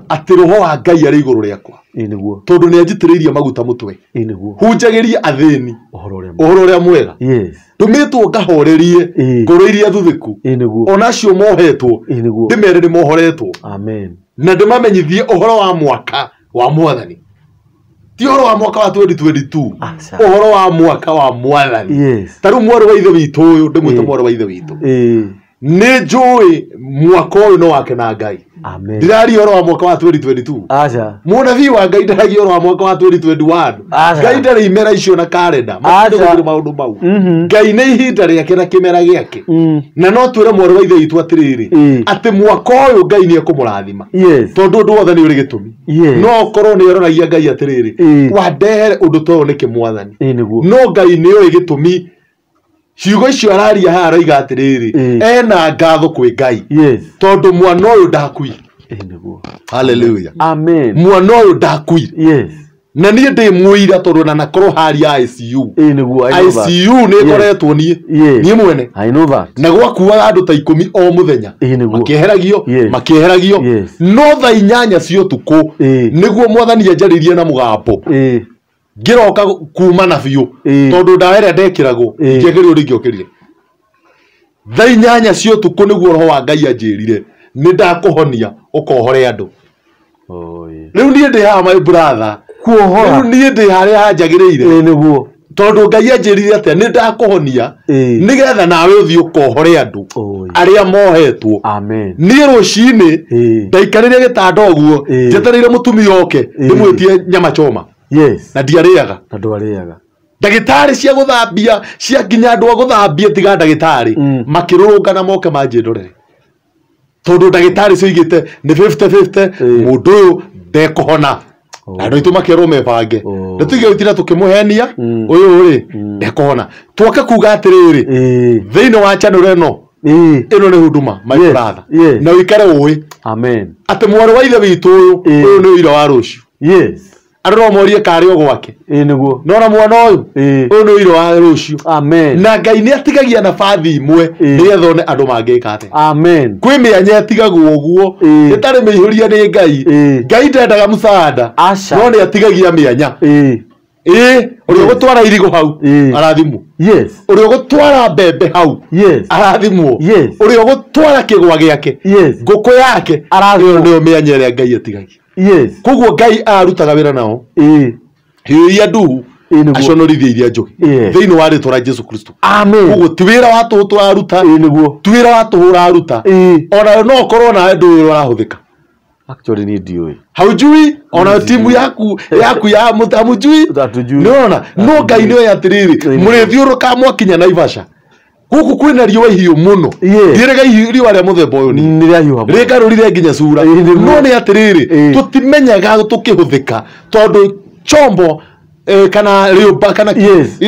atĩ roho wa Ngai arĩ igũrũ rĩakwa. Nĩguo. Tondũ nĩ anjitĩrĩirie maguta mũtwe. Nĩguo. Hunjagĩrie athĩni ũhoro ũrĩa mwega. Yes. Ndũmĩtwo ngahorerie ngoro iria thuthĩku. Nĩguo. Ona acio mohetwo. Nĩguo. Ndĩmere nĩ mohoretwo. Amen. Na ndĩmamenyithie ũhoro wa mwaka wa mwathani. Ti ũhoro wa mwaka wa 2022. Ũhoro wa mwaka wa mwathani. Yes. Ta rĩu mwarĩ wa ithe witũ ũyũ ndĩmwĩte mwarĩ wa ithe witũ. Nĩ njũĩ mwaka ũyũ no wake na Ngai. Amen. Ndĩraria ũhoro wa mwaka wa 2022. Aca. Mũnabii wa Ngai ndaragia ũhoro wa mwaka wa 2021. Aca. Ngai ndarĩ imera icio na karenda. Aca. Matirĩ maũndũ mau. Ngai nĩ ihinda rĩake na kĩmera gĩake. Na no twĩre mwarĩ wa ithe witũ atĩrĩrĩ, atĩ mwaka ũyũ Ngai nĩ ekũmũrathima. Yes. Tondũ ũndũ wothe nĩ ũrĩ gĩtũmi. Yes. No okorwo nĩ aroragia Ngai atĩrĩrĩ, wandehere ũndũ ta ũyũ nĩkĩ mwathani. Nĩguo. No Ngai nĩ oĩ gĩtũmi. Ciugo icio araria haha aroiga atĩrĩrĩ, ena ngatho kwĩ Ngai. Yes. Tondũ mwana ũyũ ndakuire. Nĩguo. Hallelujah. Amen. Mwana ũyũ ndakuire. Yes. Na niĩ ndĩ mũira tondũ na nakorwo haria ICU. Nĩguo. ICU nĩ ĩkoretwo niĩ. Niĩ mwene. I know that. Na gwakuaga andũ ta 10 o mũthenya. Nĩguo. Makĩeheragio, makĩeheragio. No thaa 8 cia ũtukũ nĩguo mwathani anjarĩirie na mũgambo. Ngĩroka kuma na biũ tondũ ndawa ĩrĩa ndekĩragwo ingĩagĩrĩirwo ndingĩokĩrire. Thaa 8 cia ũtukũ nĩguo roho wa Ngai anjĩrire nĩ ndakũhonia ũkohore andũ. Rĩu niĩ ndĩ haha my brother. Kuohora. Rĩu niĩ ndĩ harĩa hanjagĩrĩire. Nĩguo. Tondũ Ngai anjĩrire atĩa nĩ ndakũhonia nĩgetha nawe ũthiĩ ũkohore andũ arĩa mohetwo. Amen. Niĩ rũcinĩ ndaikarĩire gĩtanda ũguo njetereire mũtumia oke ndĩmwĩtie nyama choma. Yes. Na ndiarĩaga. Na ndwarĩaga. Ndagĩtarĩ cia gũthambia cia nginya andũ a gũthambia tiga ndagĩtarĩ makĩrũrũngana moke manjĩndorere. Tondũ ndagĩtarĩ cioigĩte nĩ 50-50 mũndũ ũyũ ndekũhona. Andũ aitũ makerwo mebange. Na tuige gũtinda tũkĩmũhenia ũyũ rĩ ndekũhona. Twoke kuga atĩrĩrĩ thĩinĩ wa channel ĩno ĩno nĩ huduma my brother. Na ũikare ũĩ. Amen. Atĩ mwarĩ wa ithe witũ ũyũ ũyũ nĩ ũira wa rũciũ. Yes. Andũ no morie karĩ o gwake. Ĩĩ nĩguo. Nona mwana ũyũ. Ĩĩ. Ũyũ nĩ ũira wa rũciũ. Amen. Na Ngai nĩ atigagia nabathi imwe Ĩĩ. nĩgetha one andũ mangĩka atĩa. Amen. Kwĩ mĩanya ĩtigagwo ũguo Ĩĩ. ĩtarĩ mĩihũrie nĩ Ngai. Ĩĩ. Ngai ndendaga msaada. Aca. No nĩ atigagia mĩanya. Ĩĩ. Ĩĩ, ũrĩa ũgũtwara irigũ hau Ĩĩ. arathimwo. Yes. Ũrĩa ũgũtwara mbembe hau Yes. arathimwo. Yes. Ũrĩa ũgũtwara kĩgwa gĩake Yes. ngũkũ yake Arathimwo. ĩyo nĩyo mĩanya ĩrĩa Ngai atigagia. Yes. Koguo Ngai arutaga wĩra nao Ĩĩ. hiũ iria nduhu Ĩĩ nĩguo. aconorithie iria njũgĩ Yes. thĩinĩ wa rĩtwa rĩa Jesu Kristo. Amen. Koguo ti wĩra wa tũhũ tũraruta, Ĩĩ nĩguo. ti wĩra wa tũhũ ũraruta, Ĩĩ. ona no ũkorwo nawe ndũĩ ũrĩa ũrahũthĩka. Actually niĩ ndiũĩ. Haujui ona timu yaku yaku ya hamujui Hatujui. nĩwona no Ngai nĩoĩ atĩrĩrĩ Ĩĩ. mũrĩthiũrũrũka mwakinya Naivasha gũkũ kwĩna riũa ihiũ mũno Yes. ndiĩrĩga riũa rĩa mũthemba ũyũ niĩ Nĩ rĩahiũha mũno. rĩngarũrire nginya cura Ĩĩ, nĩguo. no nĩ atĩrĩrĩ Ĩĩ. tũtimenyaga tũkĩhũthĩka tondũ chombo kana rĩũmba kana Yes.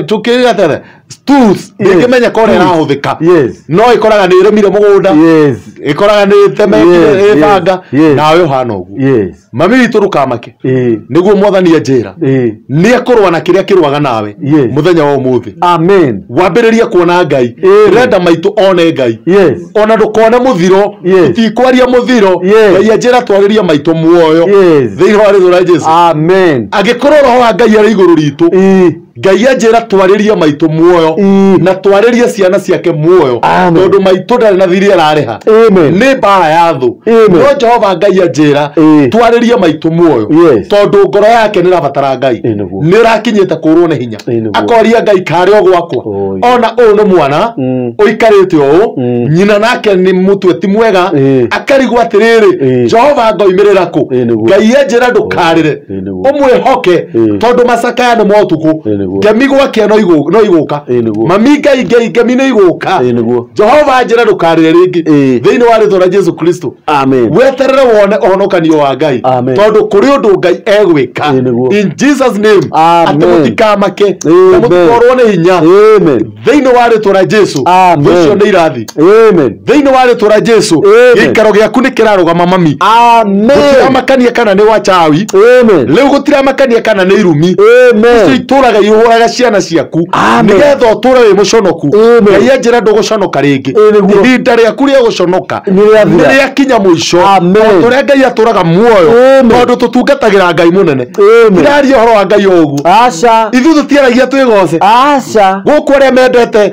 tũkĩrĩra atĩa tools Yes. ndĩngĩmenya korĩa Tools. ĩrahũthĩka Yes. no ĩkoraga nĩ ĩrĩmire mũgũnda Yes. ĩkoraga nĩ ĩtemekire Yes, ĩbanga yes. nawe ũhana ũguo Yes. mami witũ ndũkamake Ĩĩ. nĩguo mwathani anjĩra Ĩĩ. nĩ ekũrũa na kĩrĩa kĩrũaga nawe Yes. mũthenya wa ũmũthĩ Amen. wambĩrĩrie kuona Ngai Amen. ndĩrenda maitũ one Ngai Yes. ona ndũkone mũthiro Yes. tũtikwaria mũthiro Yes. Ngai anjĩra twarĩrie maitũ muoyo Yes. thĩinĩ wa rĩtwa rĩa Jesu Amen. angĩkorwo roho wa Ngai arĩ igũrũ ritũ Ĩĩ. Ngai anjĩra twarĩrie maitũ muoyo Ĩĩ. na twarĩrie ciana ciake muoyo Amen. tondũ maitũ ndarĩ na thiri ararĩha Amen. nĩ mbara ya thũ Amen. no Jehova Ngai anjĩra Ĩĩ. twarĩrie maitũ muoyo Yes. tondũ ngoro yake nĩ ĩrabatara Ngai Ĩĩ nĩguo. nĩ ĩrakinyĩte kũrwo nĩ hinya Ĩĩ nĩguo. akoria Ngai karĩ o gwakwa Oi. ona ũyũ nĩ mwana ũikarĩte ũũ nyina nake nĩ mũtwe ti mwega Ĩĩ. akarigwo atĩrĩrĩ Ĩĩ. Jehova ngoimĩrĩra kũ Ĩĩ nĩguo. Ngai anjĩra ndũkarĩre Ĩĩ nĩguo. ũmwĩhoke Ĩĩ. tondũ macakaya nĩ ma ũtukũ Ĩĩ nĩguo. ngemi gwake no igũka Ĩĩ nĩguo. mami Ngai Ngai ngemi nĩ igũka Ĩĩ nĩguo. Jehova anjĩra ndũkarĩre rĩngĩ Ĩĩ. thĩinĩ wa rĩtwa rĩa Jesu Kristo Amen. weterere wone ũhonokanio wa Ngai Amen. tondũ kũrĩ ũndũ Ngai egwĩka Ĩĩ nĩguo. in Jesus name Amen. atĩ mũtikamake na Amen. mũtikorwo nĩ hinya Amen. thĩinĩ wa rĩtwa rĩa Jesu Amen. ũcio nĩ irathi Amen. thĩinĩ wa rĩtwa rĩa Jesu Amen. gĩikaro gĩaku nĩ kĩrarũgama mami Amen. gũtiramakania kana nĩ wachawi Amen. rĩu gũtiramakania kana nĩ irumi icio Amen. itũraga ihũraga ciana ciaku Amen. nĩgetha ũtũre wĩ mũconoku Amen. Ngai anjĩra ndũgũconoka rĩngĩ Ĩĩ nĩguo. ihinda rĩaku rĩa gũconoka Nĩ rĩathira. nĩ rĩakinya mũico Amen. tondũ ũrĩa Ngai atũraga muoyo Amen. tondũ tũtungatagĩra Ngai mũnene Amen. tiraria ũhoro wa Ngai o ũguo Aca. ithuĩ tũtiaragia twĩgoce Aca. gũkũ arĩa mendete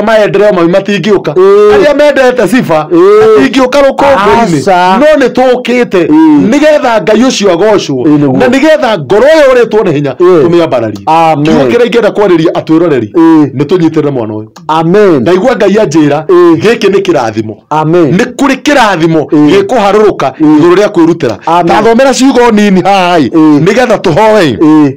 maendeleo mami matingĩũka Ĩĩ. arĩa mendete sifa Ĩĩ. matingĩũka rũkũngũ-inĩ Aca. no nĩ tũkĩte Ĩĩ. nĩgetha Ngai ũcio agocwo Ĩĩ nĩguo. na nĩgetha ngoro ĩyo ũrĩtwo nĩ hinya Ĩĩ. tũmĩambararie Amen. kiugo kĩrĩa ingĩenda kwarĩria atwĩroreri Ĩĩ. nĩ tũnyitĩrĩre mwana ũyũ Amen. ndaigua Ngai anjĩra Ĩĩ. gĩkĩ nĩ kĩrathimo Amen. nĩ kũrĩ kĩrathimo Ĩĩ. gĩkũharũrũka Ĩĩ. igũrũ rĩa kwĩrutĩra Amen. tathomera ciugo nini haha ĩ Ĩĩ. nĩgetha tũhoe Ĩĩ.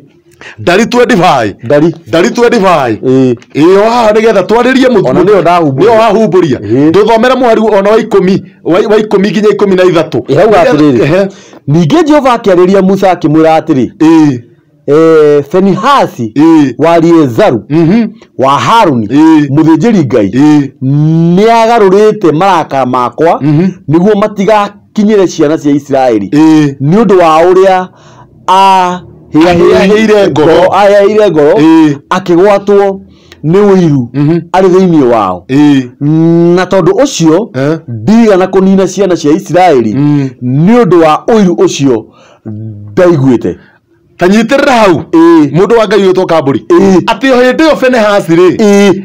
ndari 25 Ndari. ndari 25 Ĩĩ. ĩyo haha nĩgetha twarĩrie mũtu Ona nĩyo ndahumbũria. nĩyo wahumbũria Ĩĩ. ndũthomere mũhari ona wa ikũmi wa ikũmi nginya 13 Ĩrauga atĩrĩrĩ. Ehe. Ningĩ Jehova akĩarĩria Musa akĩmwĩra atĩrĩ Ĩĩ. Fenihasi Ĩĩ. wa Eliezaru Mhm. wa Haruni Ĩĩ. mũthĩnjĩri Ngai Ĩĩ. nĩagarũrĩte marakara makwa Mhm. nĩguo matigakinyĩre ciana cia Isiraeli Ĩĩ. nĩ ũndũ wa ũrĩa Ahĩahĩire ngoro. ahĩahĩire ngoro Ĩĩ. akĩgwatwo nĩ ũiru Mhm. arĩ thĩinĩ wao Ĩĩ. na tondũ ũcio Eh? ndigana kũnina ciana cia Isiraeli Mm. nĩ ũndũ wa ũiru ũcio ndaiguĩte ta nyitĩrĩra hau Ĩĩ. mũndũ wa Ngai wĩtwo Kambũri Ĩĩ. atĩ o hĩndĩ ĩyo Finehasi rĩ Ĩĩ.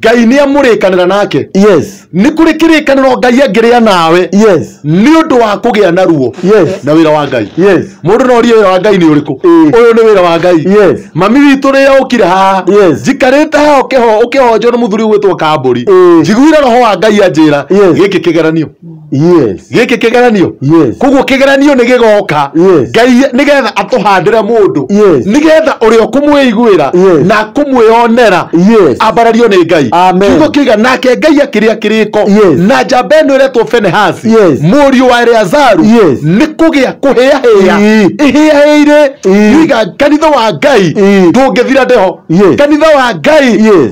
Ngai nĩ amũrĩkanĩra nake Yes. nĩ kũrĩ kĩrĩkanĩro Ngai angĩrĩa nawe Yes. nĩ ũndũ wa kũgĩa na ruo Yes. na wĩra wa Ngai Yes. mũndũ no orie wĩra wa Ngai nĩ ũrĩkũ Ĩĩ. ũyũ nĩ wĩra wa Ngai Yes. mami witũ rĩrĩa ũkire haha Yes. njikarĩte haha ũkĩhonjwo nĩ mũthuri ũgwĩtwo Kambũri Ĩĩ. njiguire roho wa Ngai anjĩra Yes. gĩkĩ kĩgeranio Yes. gĩkĩ kĩgeranio Yes. koguo kĩgeranio nĩ gĩgoka Yes. Ngai nĩgetha atũhandĩre mũndũ Yes. nĩgetha ũrĩa ũkũmwĩiguĩra Yes. na akũmwĩonera Yes. ambarario nĩ Ngai Amen. kiugo kĩiga nake Ngai akĩrĩa kĩrĩko Yes. na njamba ĩno ĩretwo Fenehasi Yes. mũriũ wa Eleazaru Yes. nĩ kũgĩa kũhĩahĩa Ĩĩ. ĩhĩahĩire Ĩĩ. yuiga kanitha wa Ngai Ĩĩ. ndũngĩthira ndĩho Yes. kanitha wa Ngai Yes.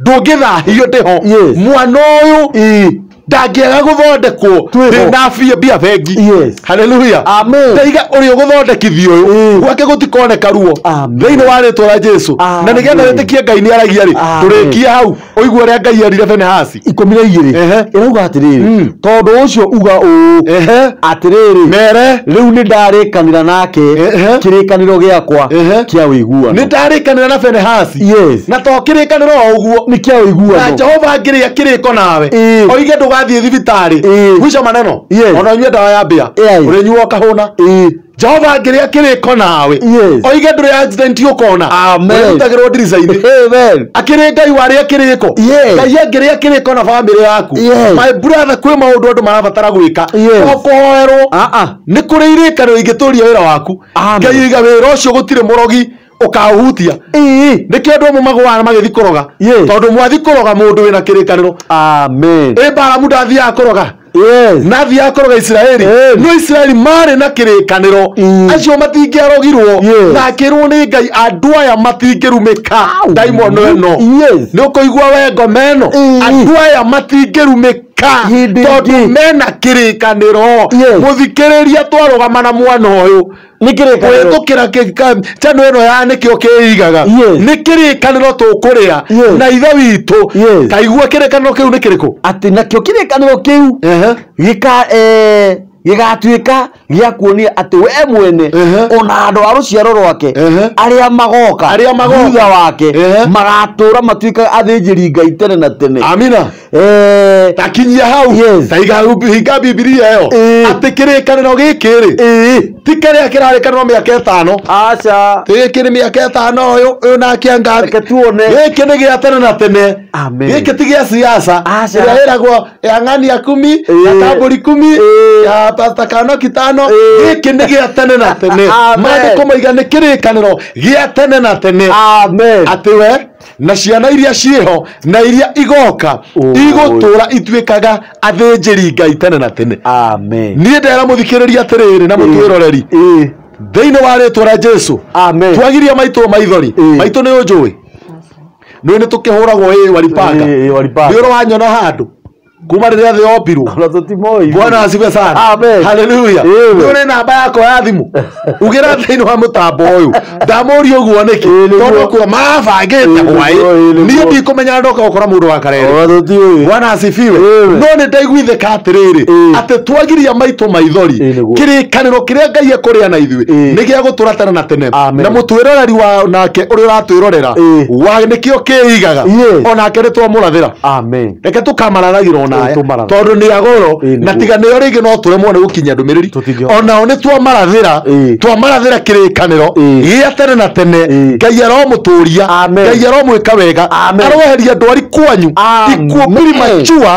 ndũngĩthahio ndĩho Yes. mwana ũyũ Ĩĩ. Ndangĩaga gũthondekwo ndĩna mbia bengi. Hallelujah. Amen. Ndaiga ũrĩa ũgũthondekithio ũyũ gwake gũtikoneka ruo thĩinĩ wa rĩtwa rĩa Jesu. Na nĩgetha wĩtĩkie Ngai nĩ aragia rĩ, tũrĩkie hau ũigue ũrĩa Ngai erire Finehasi 12 ĩrauga atĩrĩrĩ, tondũ ũcio uga ũũ atĩrĩrĩ, mere rĩu nĩ ndarĩkanĩra nake kĩrĩkanĩro gĩakwa kĩa ũiguano. Nĩ ndarĩkanĩra na Finehasi. Yes. Na to kĩrĩkanĩro o ũguo, nĩ kĩa ũiguano. Na Jehova angĩrĩa kĩrĩko nawe oige ndũgathiĩ thibitarĩ mwisho maneno ona ũnyue ndawa ya mbĩa ũrĩnyua ũkahũna. Jehova angĩrĩa kĩrĩko nawe oige ndũrĩ accident ũkona ũrĩrutagĩrwo ndirica-inĩ. Akĩrĩ Ngai warĩa kĩrĩko. Ngai angĩrĩa kĩrĩko na bamĩrĩ yaku. My brother, kwĩ maũndũ andũ marabatara gwĩka to kũhoerwo. Nĩ kũrĩ irĩkanĩro ingĩtũria wĩra waku. Ngai oiga wĩra ũcio gũtirĩ mũrogi ũkaũhutia. Nĩkĩo andũ amwe magũaga magĩthiĩ kũroga, tondũ mwathiĩ kũroga mũndũ wĩna kĩrĩkanĩro. Amen. Ĩ Balamu ndathiaga kũroga. Na athiaga kũroga Isiraeli. No Isiraeli marĩ na kĩrĩkanĩro. Acio matingĩarogirwo. Na akĩrwo nĩ Ngai andũ aya matingĩrumĩka ndaimono ĩno. Nĩ ũkũigua we ngoma ĩno. Andũ aya matingĩrumĩka tondũ mena kĩrĩkanĩro. Mũthikĩrĩria twarũgama na mwana ũyũ nĩ kĩrĩkanĩro kũhĩtũkĩra channel ĩno ya nĩkĩo kĩigaga nĩ kĩrĩkanĩro tũkũrĩa na ithe witũ. Kaigua kĩrĩkanĩro kĩu nĩ kĩrĩkũ? Atĩ nakĩo kĩrĩkanĩro kĩu gĩgatuĩka gĩa kuonia atĩ we mwene ona andũ a rũciaro rwake arĩa magoka thutha wake magatũra matuĩka athĩnjĩri Ngai tene na tene. Amina. Takinyia hau taiga hinga Bibilia ĩyo atĩ kĩrĩkanĩro gĩkĩ rĩ ti kĩrĩa kĩrarĩkanĩrwo mĩaka ĩtano. Aca. Gĩkĩ nĩ mĩaka ĩtano ũyũ nake anga reke tuone. Gĩkĩ nĩ gĩa tene na tene. Gĩkĩ ti gĩa siasa ĩrĩa ĩragwo ya ng'ania kumi ya kambũri kumi ya pasta Kanoki tano. Gĩkĩ nĩ gĩa tene na tene. Maandĩko maiga nĩ kĩrĩkanĩro gĩa tene na tene. Amen. Atĩ we na ciana iria ciĩho na iria igoka igũtũra ituĩkaga athĩnjĩri Ngai tene na tene. Amen. Niĩ ndera mũthikĩrĩria atĩrĩrĩ na mũtwĩroreri thĩinĩ wa rĩtwa rĩa Jesu. Amen. Twagiria maitũ maithori. Maitũ nĩ ũnjũĩ. Nĩ tũkĩhũragwo ĩ waripanga. Nĩ ũrwanyona handũ kuma rĩrĩa thĩ yombirwo. Bwana asifiwe sana. Amen. Hallelujah. Nĩ namba yakwa ya thimũ ugĩra thĩinĩ wa mũtambo ũyũ ndamũria ũguo nĩkĩ tondũ kuo mabangĩte hwaĩ niĩ ndikũmenya ndoka gũkora mũndũ wa karere. Bwana asifiwe. No nĩ ndaiguithĩka atĩrĩrĩ atĩ twagiria maitũ maithori kĩrĩkanĩro kĩrĩa Ngai ekũrĩa na ithuĩ nĩ gĩa gũtũra tene na tene. Na mũtwĩroreri wa nake ũrĩa ũratwĩrorera wa nĩkĩo kĩigaga onake nĩ twamũrathĩra. Amen. Reke tũkamarathagĩra ona tondũ nĩ agoro na tiga nĩo rĩngĩ no tũremwo nĩ gũkinyia ndũmĩrĩri. Onao nĩ twamarathĩra twamarathĩra kĩrĩkanĩro gĩa tene na tene. Ngai aromũtũria, Ngai aromwĩka wega, aroeheria ndwari kwanyu ikuũ premature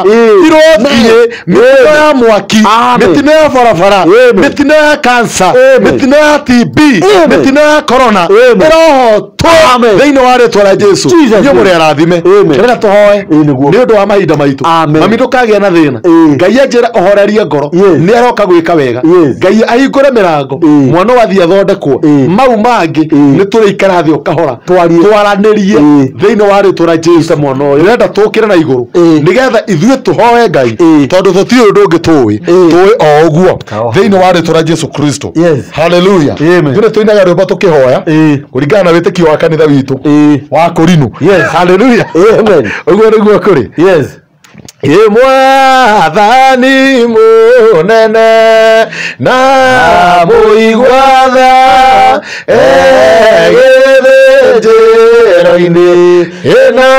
irothiĩ mĩtino ya mwaki, mĩtino ya barabara, mĩtino ya cancer, mĩtino ya TB, mĩtino ya corona ĩrohotwo thĩinĩ wa rĩtwa rĩa Jesu. Inyuĩ mũrĩ arathime. Rĩrĩa tũhoe nĩ ũndũ wa mahinda maitũ. Mami ndũkagĩa na thĩna. Ngai anjĩra ũhorerie ngoro nĩ aroka gwĩka wega. Ngai ahingũre mĩrango mwana wathiĩ athondekwo mau mangĩ nĩ tũrĩikara thĩ o kahora twaranĩrie thĩinĩ wa rĩtwa rĩa Jesu. Ndĩrenda tũkĩre na igũrũ nĩgetha ithuĩ tũhoe Ngai tondũ tũtirĩ ũndũ ũngĩ tũĩ tũĩ o ũguo thĩinĩ wa rĩtwa rĩa Jesu Kristo. Hallelujah. Ithuĩ tũinaga rwĩmbo tũkĩhoya kũringana na wĩtĩkio wa kanitha witũ wa Korinu. Hallelujah. Ũguo nĩguo kũrĩ. Mwathani mũnene na mũigua tha egĩthĩnjĩro-inĩ ĩna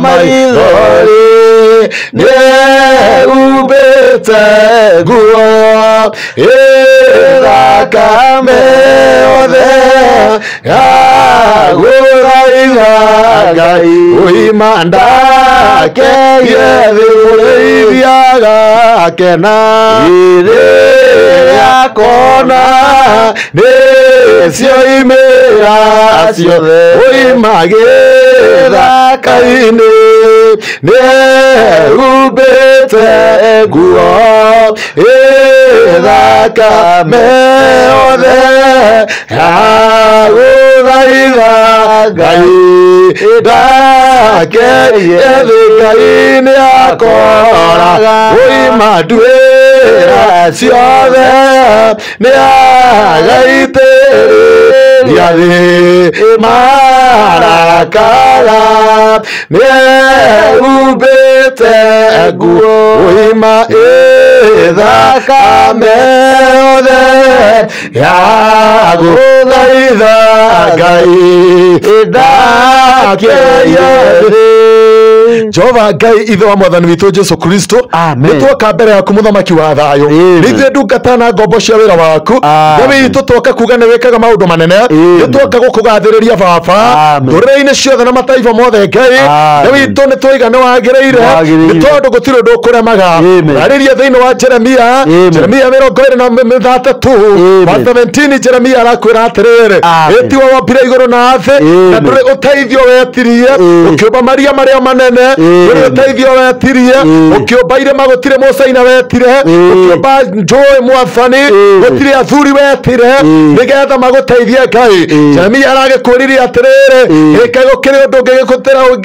maithori nĩehumbĩte nguo ĩthakame yothe yagũthaitha Ngai ũima ndakeire thĩ mũrĩithia agakena rĩrĩa akona nĩcio imĩra ciothe ũima gĩthaka-inĩ nĩehumbĩte nguo Ĩthakame yothe yagũthaitha Ngai ndakeiye thĩ Ngai nĩakoraga ũima nduĩra ciothe nĩagaitĩrĩria thĩ marakara nĩehumbĩte nguo ũima ĩthakame yothe yagũthaitha Ngai ndakeiye thĩ. Jehova Ngai ithe wa mwathani witũ Jesu Kristo, nĩtwoka mbere yaku mũthamaki wa thayũ, nĩithuĩ ndungata na ngombo cia wĩra waku. Ngai witũ twoka kuga nĩ wĩkaga maũndũ manene, nĩtwoka gũkũgathĩrĩria baba ndũrĩrĩ-inĩ ciothe na mataifa mothe. Ngai Ngai witũ nĩtwaiga nĩ wagĩrĩire, nĩ tondũ gũtirĩ ũndũ ũkũremaga. Arĩria thĩinĩ wa Jeremia, Jeremia 23 verse 17, Jeremia arakwĩra atĩrĩrĩ, ĩtiwe wombire igũrũ na thĩ na ndũrĩ ũteithio wetirie, ũkĩũmba maria marĩa manene, ndũrĩ ũteithio wetirie, ũkĩũmba irĩma gũtirĩ mũcaina wetire, ũkĩũmba njũĩ mwathani gũtirĩ athuri wetire nĩgetha magũteithie. Ngai Jeremia aragĩkwĩrire atĩrĩrĩ, ĩkaĩ gũkĩrĩ ũndũ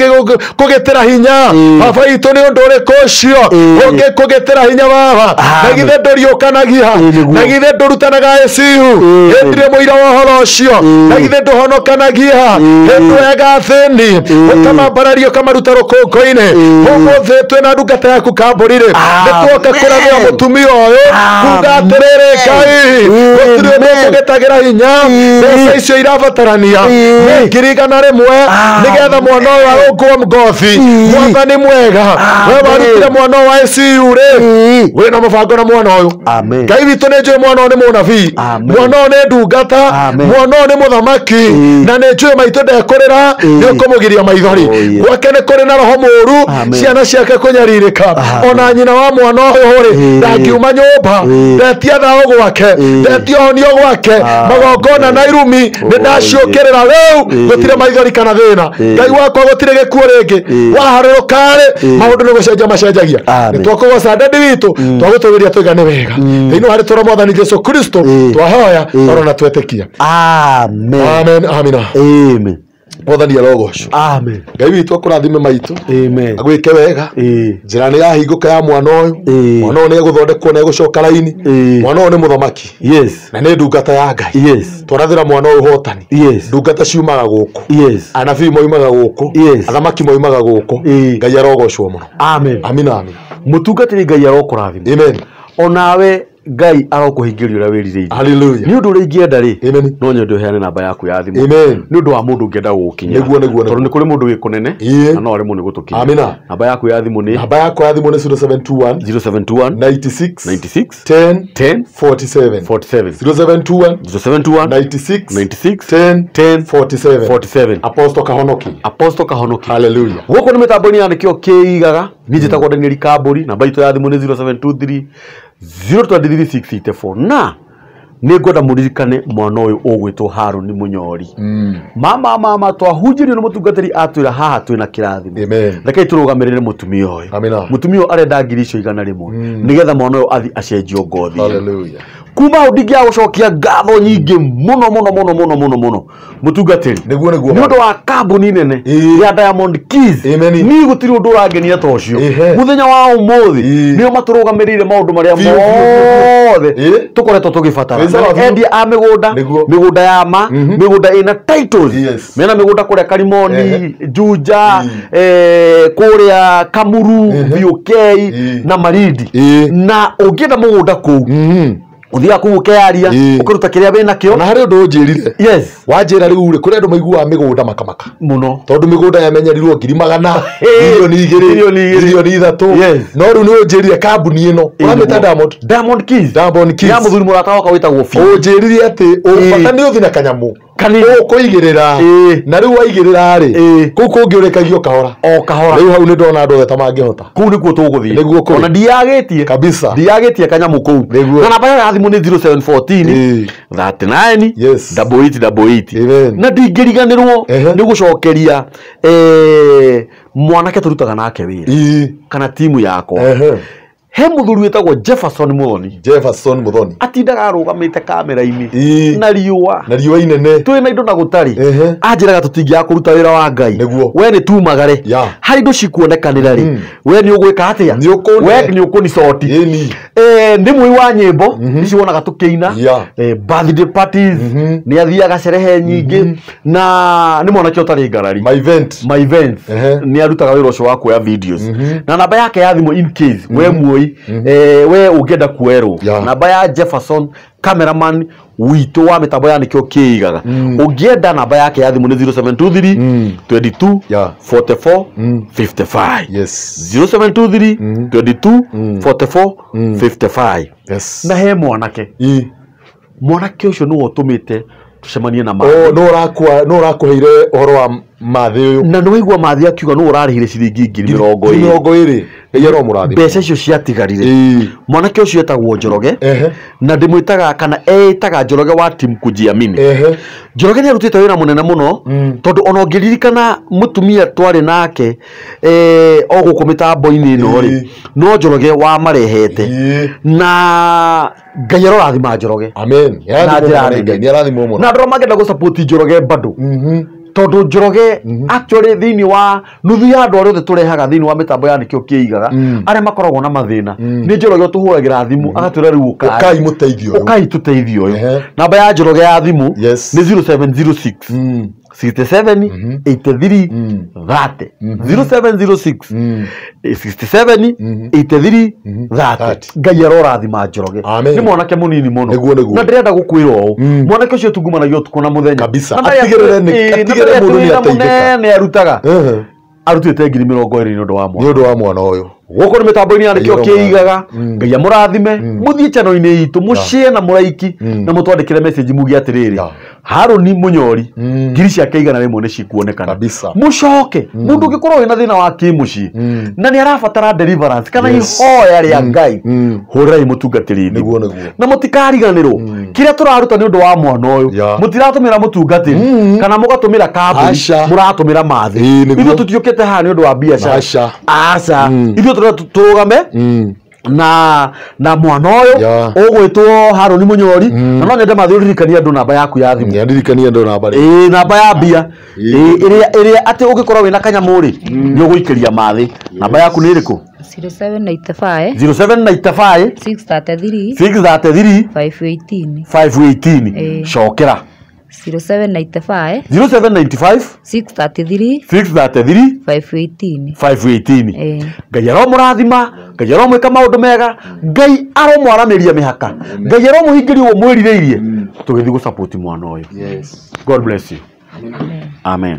ũngĩkũgĩtĩra hinya baba witũ, nĩ ũndũ ũrĩkũ ũcio ũngĩkũgĩtĩra hinya baba? Na githĩ ndũriũkanagia, na githĩ ndũrutanaga ICU, ĩndirĩ mũira wa ũhoro ũcio, na githĩ ndũhonokanagia hĩndĩ wega athĩni, ũkamambararia ũkamaruta rũkũngũ-inĩ. Ũmũthĩ twĩna ndungata yaku Kambũri-rĩ, nĩtwoka kũrathĩra mũtumia ũyũ kuga atĩrĩrĩ, Ngai gũtirĩ ũndũ ũkũgĩtagĩra hinya, mbeca icio irabatarania nĩ 100,000 nĩgetha mwana ũyũ arũngwo ngothi. Mwathani mwega, we warutire mwana ũyũ wa ICU rĩ, wĩna mũbango na mwana ũyũ. Ngai witũ nĩ njũĩ mwana ũyũ nĩ mũnabii, mwana ũyũ nĩ ndungata, mwana ũyũ nĩ mũthamaki, na nĩ njũĩ maitũ ndekũrĩra, nĩ ũkũmũgiria maithori. Gwake nĩ kũrĩ na roho mũũru, ciana ciake kũnyarirĩka, ona nyina wa mwana ũyũ rĩ ndangiuma nyũmba, ndetia thayũ gwake, ndetia ũhonio gwake, magongona na irumi nĩ ndaciũkĩrĩra rĩu, gũtirĩ maithori kana thĩna. Ngai wakwa gũtirĩ gĩkuũ rĩngĩ, waharũrũka-rĩ maũndũ nĩ gũcenjia macenjagia. Nĩ twakũgoca ndadi witũ, twagũtũgĩria tũiga nĩ wega thĩinĩ wa rĩtwa rĩa mwathani Jesu Kristo twahoya orona twetĩkia. Amen. Amen. Amina. Amen. Mwathani arogocwo. Amen. Ngai witũ akũrathime maitũ, Amen. agwĩke wega, njĩra nĩ yahingũka ya mwana ũyũ, mwana ũyũ nĩ egũthondekwo na egũcoka raini, mwana ũyũ nĩ mũthamaki na nĩ ndungata ya Ngai. Twarathĩra mwana ũyũ ũhotani. Ndungata ciumaga gũkũ, anabii moimaga gũkũ, athamaki moimaga gũkũ. Ngai arogocwo mũno. Amen. Amina. Amina. Mũtungatĩri Ngai arokũrathima. Amen. Onawe Ngai arokũhingĩria ũrĩa wĩrirĩirie. Hallelujah. Nĩ ũndũ ũrĩa ingĩenda rĩ, Amen. no nyende ũheane namba yaku ya thimũ. Amen. Nĩ ũndũ wa mũndũ ũngĩenda gũgũkinyĩra. Nĩguo, nĩguo, Tondũ nĩ kũrĩ mũndũ wĩ kũnene Ĩĩ. na no aremwo nĩ gũtũkinyĩra. Amina. Namba yaku ya thimũ nĩ Namba yakwa ya thimũ nĩ 0721 0721 96 96 10 10 47 47 0721 0721 96 96 10 10 47 47. Apostle Kahonoki. Apostle Kahonoki. Hallelujah. Gũkũ nĩ mĩtambo-inĩ ya nĩkĩo kĩigaga. Niĩ njĩtagwo Daniel Kambũri, namba itũ ya thimũ nĩ 0723 023 na nĩ ngwenda mũririkane mwana ũyũ ũgwĩtwo Harũni Mũnyori. Mama twahunjĩrio nĩ mũtungatĩri atwĩra haha twĩna kĩrathimo. Amen. Rekei tũrũgamĩrĩre mũtumia ũyũ. Amina. Mũtumia ũyũ arenda 100,000 nĩgetha mwana ũyũ athi acenjio ngothi ĩno. Hallelujah. Kuma hau ndingĩaga gũcokia ngatho nyingĩ mũno mũno mũno mũno mũno mũno mũtungatĩri Nĩguo, nĩguo. nĩ ũndũ wa kambuni nene ya Diamond Keys. Amen. Niĩ gũtirĩ ũndũ ũrangenia ta ũcio. Ehe. Mũthenya wa ũmũthĩ nĩo matũrũgamĩrĩire maũndũ marĩa Biũ, biũ, biũ, mothe Ĩĩ. tũkoretwo tũgĩbatara. Wĩ sawa Na nĩ biũ. endia a mĩgũnda, Nĩguo. mĩgũnda ya ma, mĩgũnda ĩna titles. Mena mĩgũnda kũrĩa Karimoni, Ehe. Juja, kũrĩa Kamuru, BOK na Malindi. Na ũngĩenda mũgũnda kũu, ũthiaga kũu ũkeyaria, ũkaruta kĩrĩa wĩnakĩo. Na harĩ ũndũ ũnjĩrire. Yes. Wanjĩra rĩu rĩ, kũrĩ andũ maiguaga mĩgũnda makamaka Mũno. tondũ mĩgũnda yamenyerirwo 200,000, 2,000,000, 2,000,000. 3,000,000. Yes. No rĩu nĩ ũnjĩrire kambuni ĩno ũramĩta Diamond. Diamond Keys. Diamond Keys. Ya mũthuri mũrata wakwa wĩtagwo Phil. Ũnjĩrire atĩ bata nĩ ũthiĩ na kanyamũ Kanini. ũkũigĩrĩra, na rĩu waigĩrĩra rĩ, kũu kũngĩ ũrĩkagia o kahora O kahora. Rĩu hau nĩ ndona andũ othe ta mangĩhota. Kũu nĩkuo tũgũthiĩ. Nĩguo kũrĩ. Ona ndiagĩtie. Kabisa. Ndiagĩtie kanyamũ kũu. Nĩguo. Na namba ya thimũ nĩ 0714 39 Yes. 8888. Amen. Na ndingĩriganĩrwo nĩ gũcokeria mwanake tũrutaga nake wĩra kana timu yakwa. He mũthuri wĩtagwo Jefferson Muthoni. Jefferson Muthoni atindaga arũgamĩte kamera-inĩ na riũa inene twĩ na indo na gũtarĩ anjĩraga tũtingĩaga kũruta wĩra wa Ngai we nĩ tumagare harĩ indo cikuonekanĩra rĩ we nĩ ũgwĩka atĩa we nĩ ũkũnicoti nĩ mũi wa nyĩmbo ici wonaga tũkĩina birthday parties nĩ athiaga cerehe nyingĩ na nĩ mwanake ũtarĩ ngarari my event nĩ arutaga wĩra ũcio wa kuoya videos na namba yake ya thimũ in case we muoi we ũngĩenda kuoerwo namba ya Jefferson cameraman witũ wa mĩtambo ya nĩkĩo kĩigaga ũngĩenda namba yake ya thimũ nĩ 0723 22 44 55. Yes. 0723 22 44 55. Yes. Na he mwanake mwanake ũcio nĩwe ũtũmĩte tũcemanie na Mathi. No ũrakũheire ũhoro wa Mathi ũyũ na nĩwaigua Mathi akiuga nũ ũrarĩhire ciringi 20,020 Ngai aromũrathima. Mbeca icio ciatigarire mwanake ũcio etagwo Njoroge na ndĩmwĩtaga kana eĩtaga Njoroge wa team Kujiamini. Njoroge nĩ arutĩte wĩra mũnene mũno tondũ ona ũngĩririkana mũtumia twarĩ nake o gũkũ mĩtambo-inĩ ĩno rĩ no Njoroge wamarehete na Ngai arorathima Njoroge. Amen. Na njĩra nene. Nĩ arathimwo mũno. Na andũ arĩa mangĩenda gũ-support Njoroge bado tondũ Njoroge actually thĩinĩ wa nuthu ya andũ arĩa othe tũrehaga thĩinĩ wa mĩtambo ya nĩkĩo kĩigaga arĩa makoragwo na mathĩna nĩ Njoroge ũtũhũragĩra thimũ agatwĩra rĩu ũkai mũteithio ũyũ ũkai tũteithio ũyũ. Namba ya Njoroge ya thimũ nĩ 0706 67 83 30. 0706 67 83 30. Ngai arorathima Njoroge. Nĩ mwanake mũnini mũno na ndĩrenda gũkwĩra ũũ mwanake ũcio tungumanagia ũtukũ na mũthenya kabisa. Atigĩrĩre mũndũ nĩ ateithĩka. Nĩ arutaga arutĩte 20,000 nĩ ũndũ wa mwana nĩ ũndũ wa mwana ũyũ. Gũkũ nĩ mĩtambo-inĩ ya nĩkĩo kĩigaga. Ngai amũrathime mũthiĩ channel-inĩ itũ mũshare na mũraiki na mũtwandĩkĩre message muge atĩrĩrĩ Harũni Mũnyori ngiri ciake 100 nĩ cikuonekana mũcoke mũndũ ũngĩkorwo wĩna thĩna wa kĩmũciĩ na nĩ arabatara deliverance kana ihoya rĩa Ngai hũrĩrai mũtungatĩri thimũ na mũtikariganĩrwo kĩrĩa tũraruta nĩ ũndũ wa mwana ũyũ mũtiratũmĩra mũtungatĩri kana mũgatũmĩra kambuni mũratũmĩra Mathi. Ithuĩ tũtiũkĩte haha nĩ ũndũ wa biacara aca ithuĩ tũrũgame na mwana ũyũ ũgwĩtwo Harũni Mũnyori na no nyende Mathi ũririkanie andũ namba yaku ya thimũ. Ndirikanie andũ namba namba ya mbia ĩrĩa atĩ ũngĩkorwo wĩna kanyamũ rĩ nĩ ũgũikĩria Mathi. Namba yaku nĩ ĩrĩkũ? 0795 0795 633 633 518 518. Cokera 0795 0795 633 633 518 518. Ngai aromũrathima, Ngai aromwĩka maũndũ mega, Ngai aromwaramĩria mĩhaka, Ngai aromũhingĩria ũguo mwĩrirĩirie tũgĩthiĩ gũ-support mwana ũyũ. God bless you. Amen. Amen.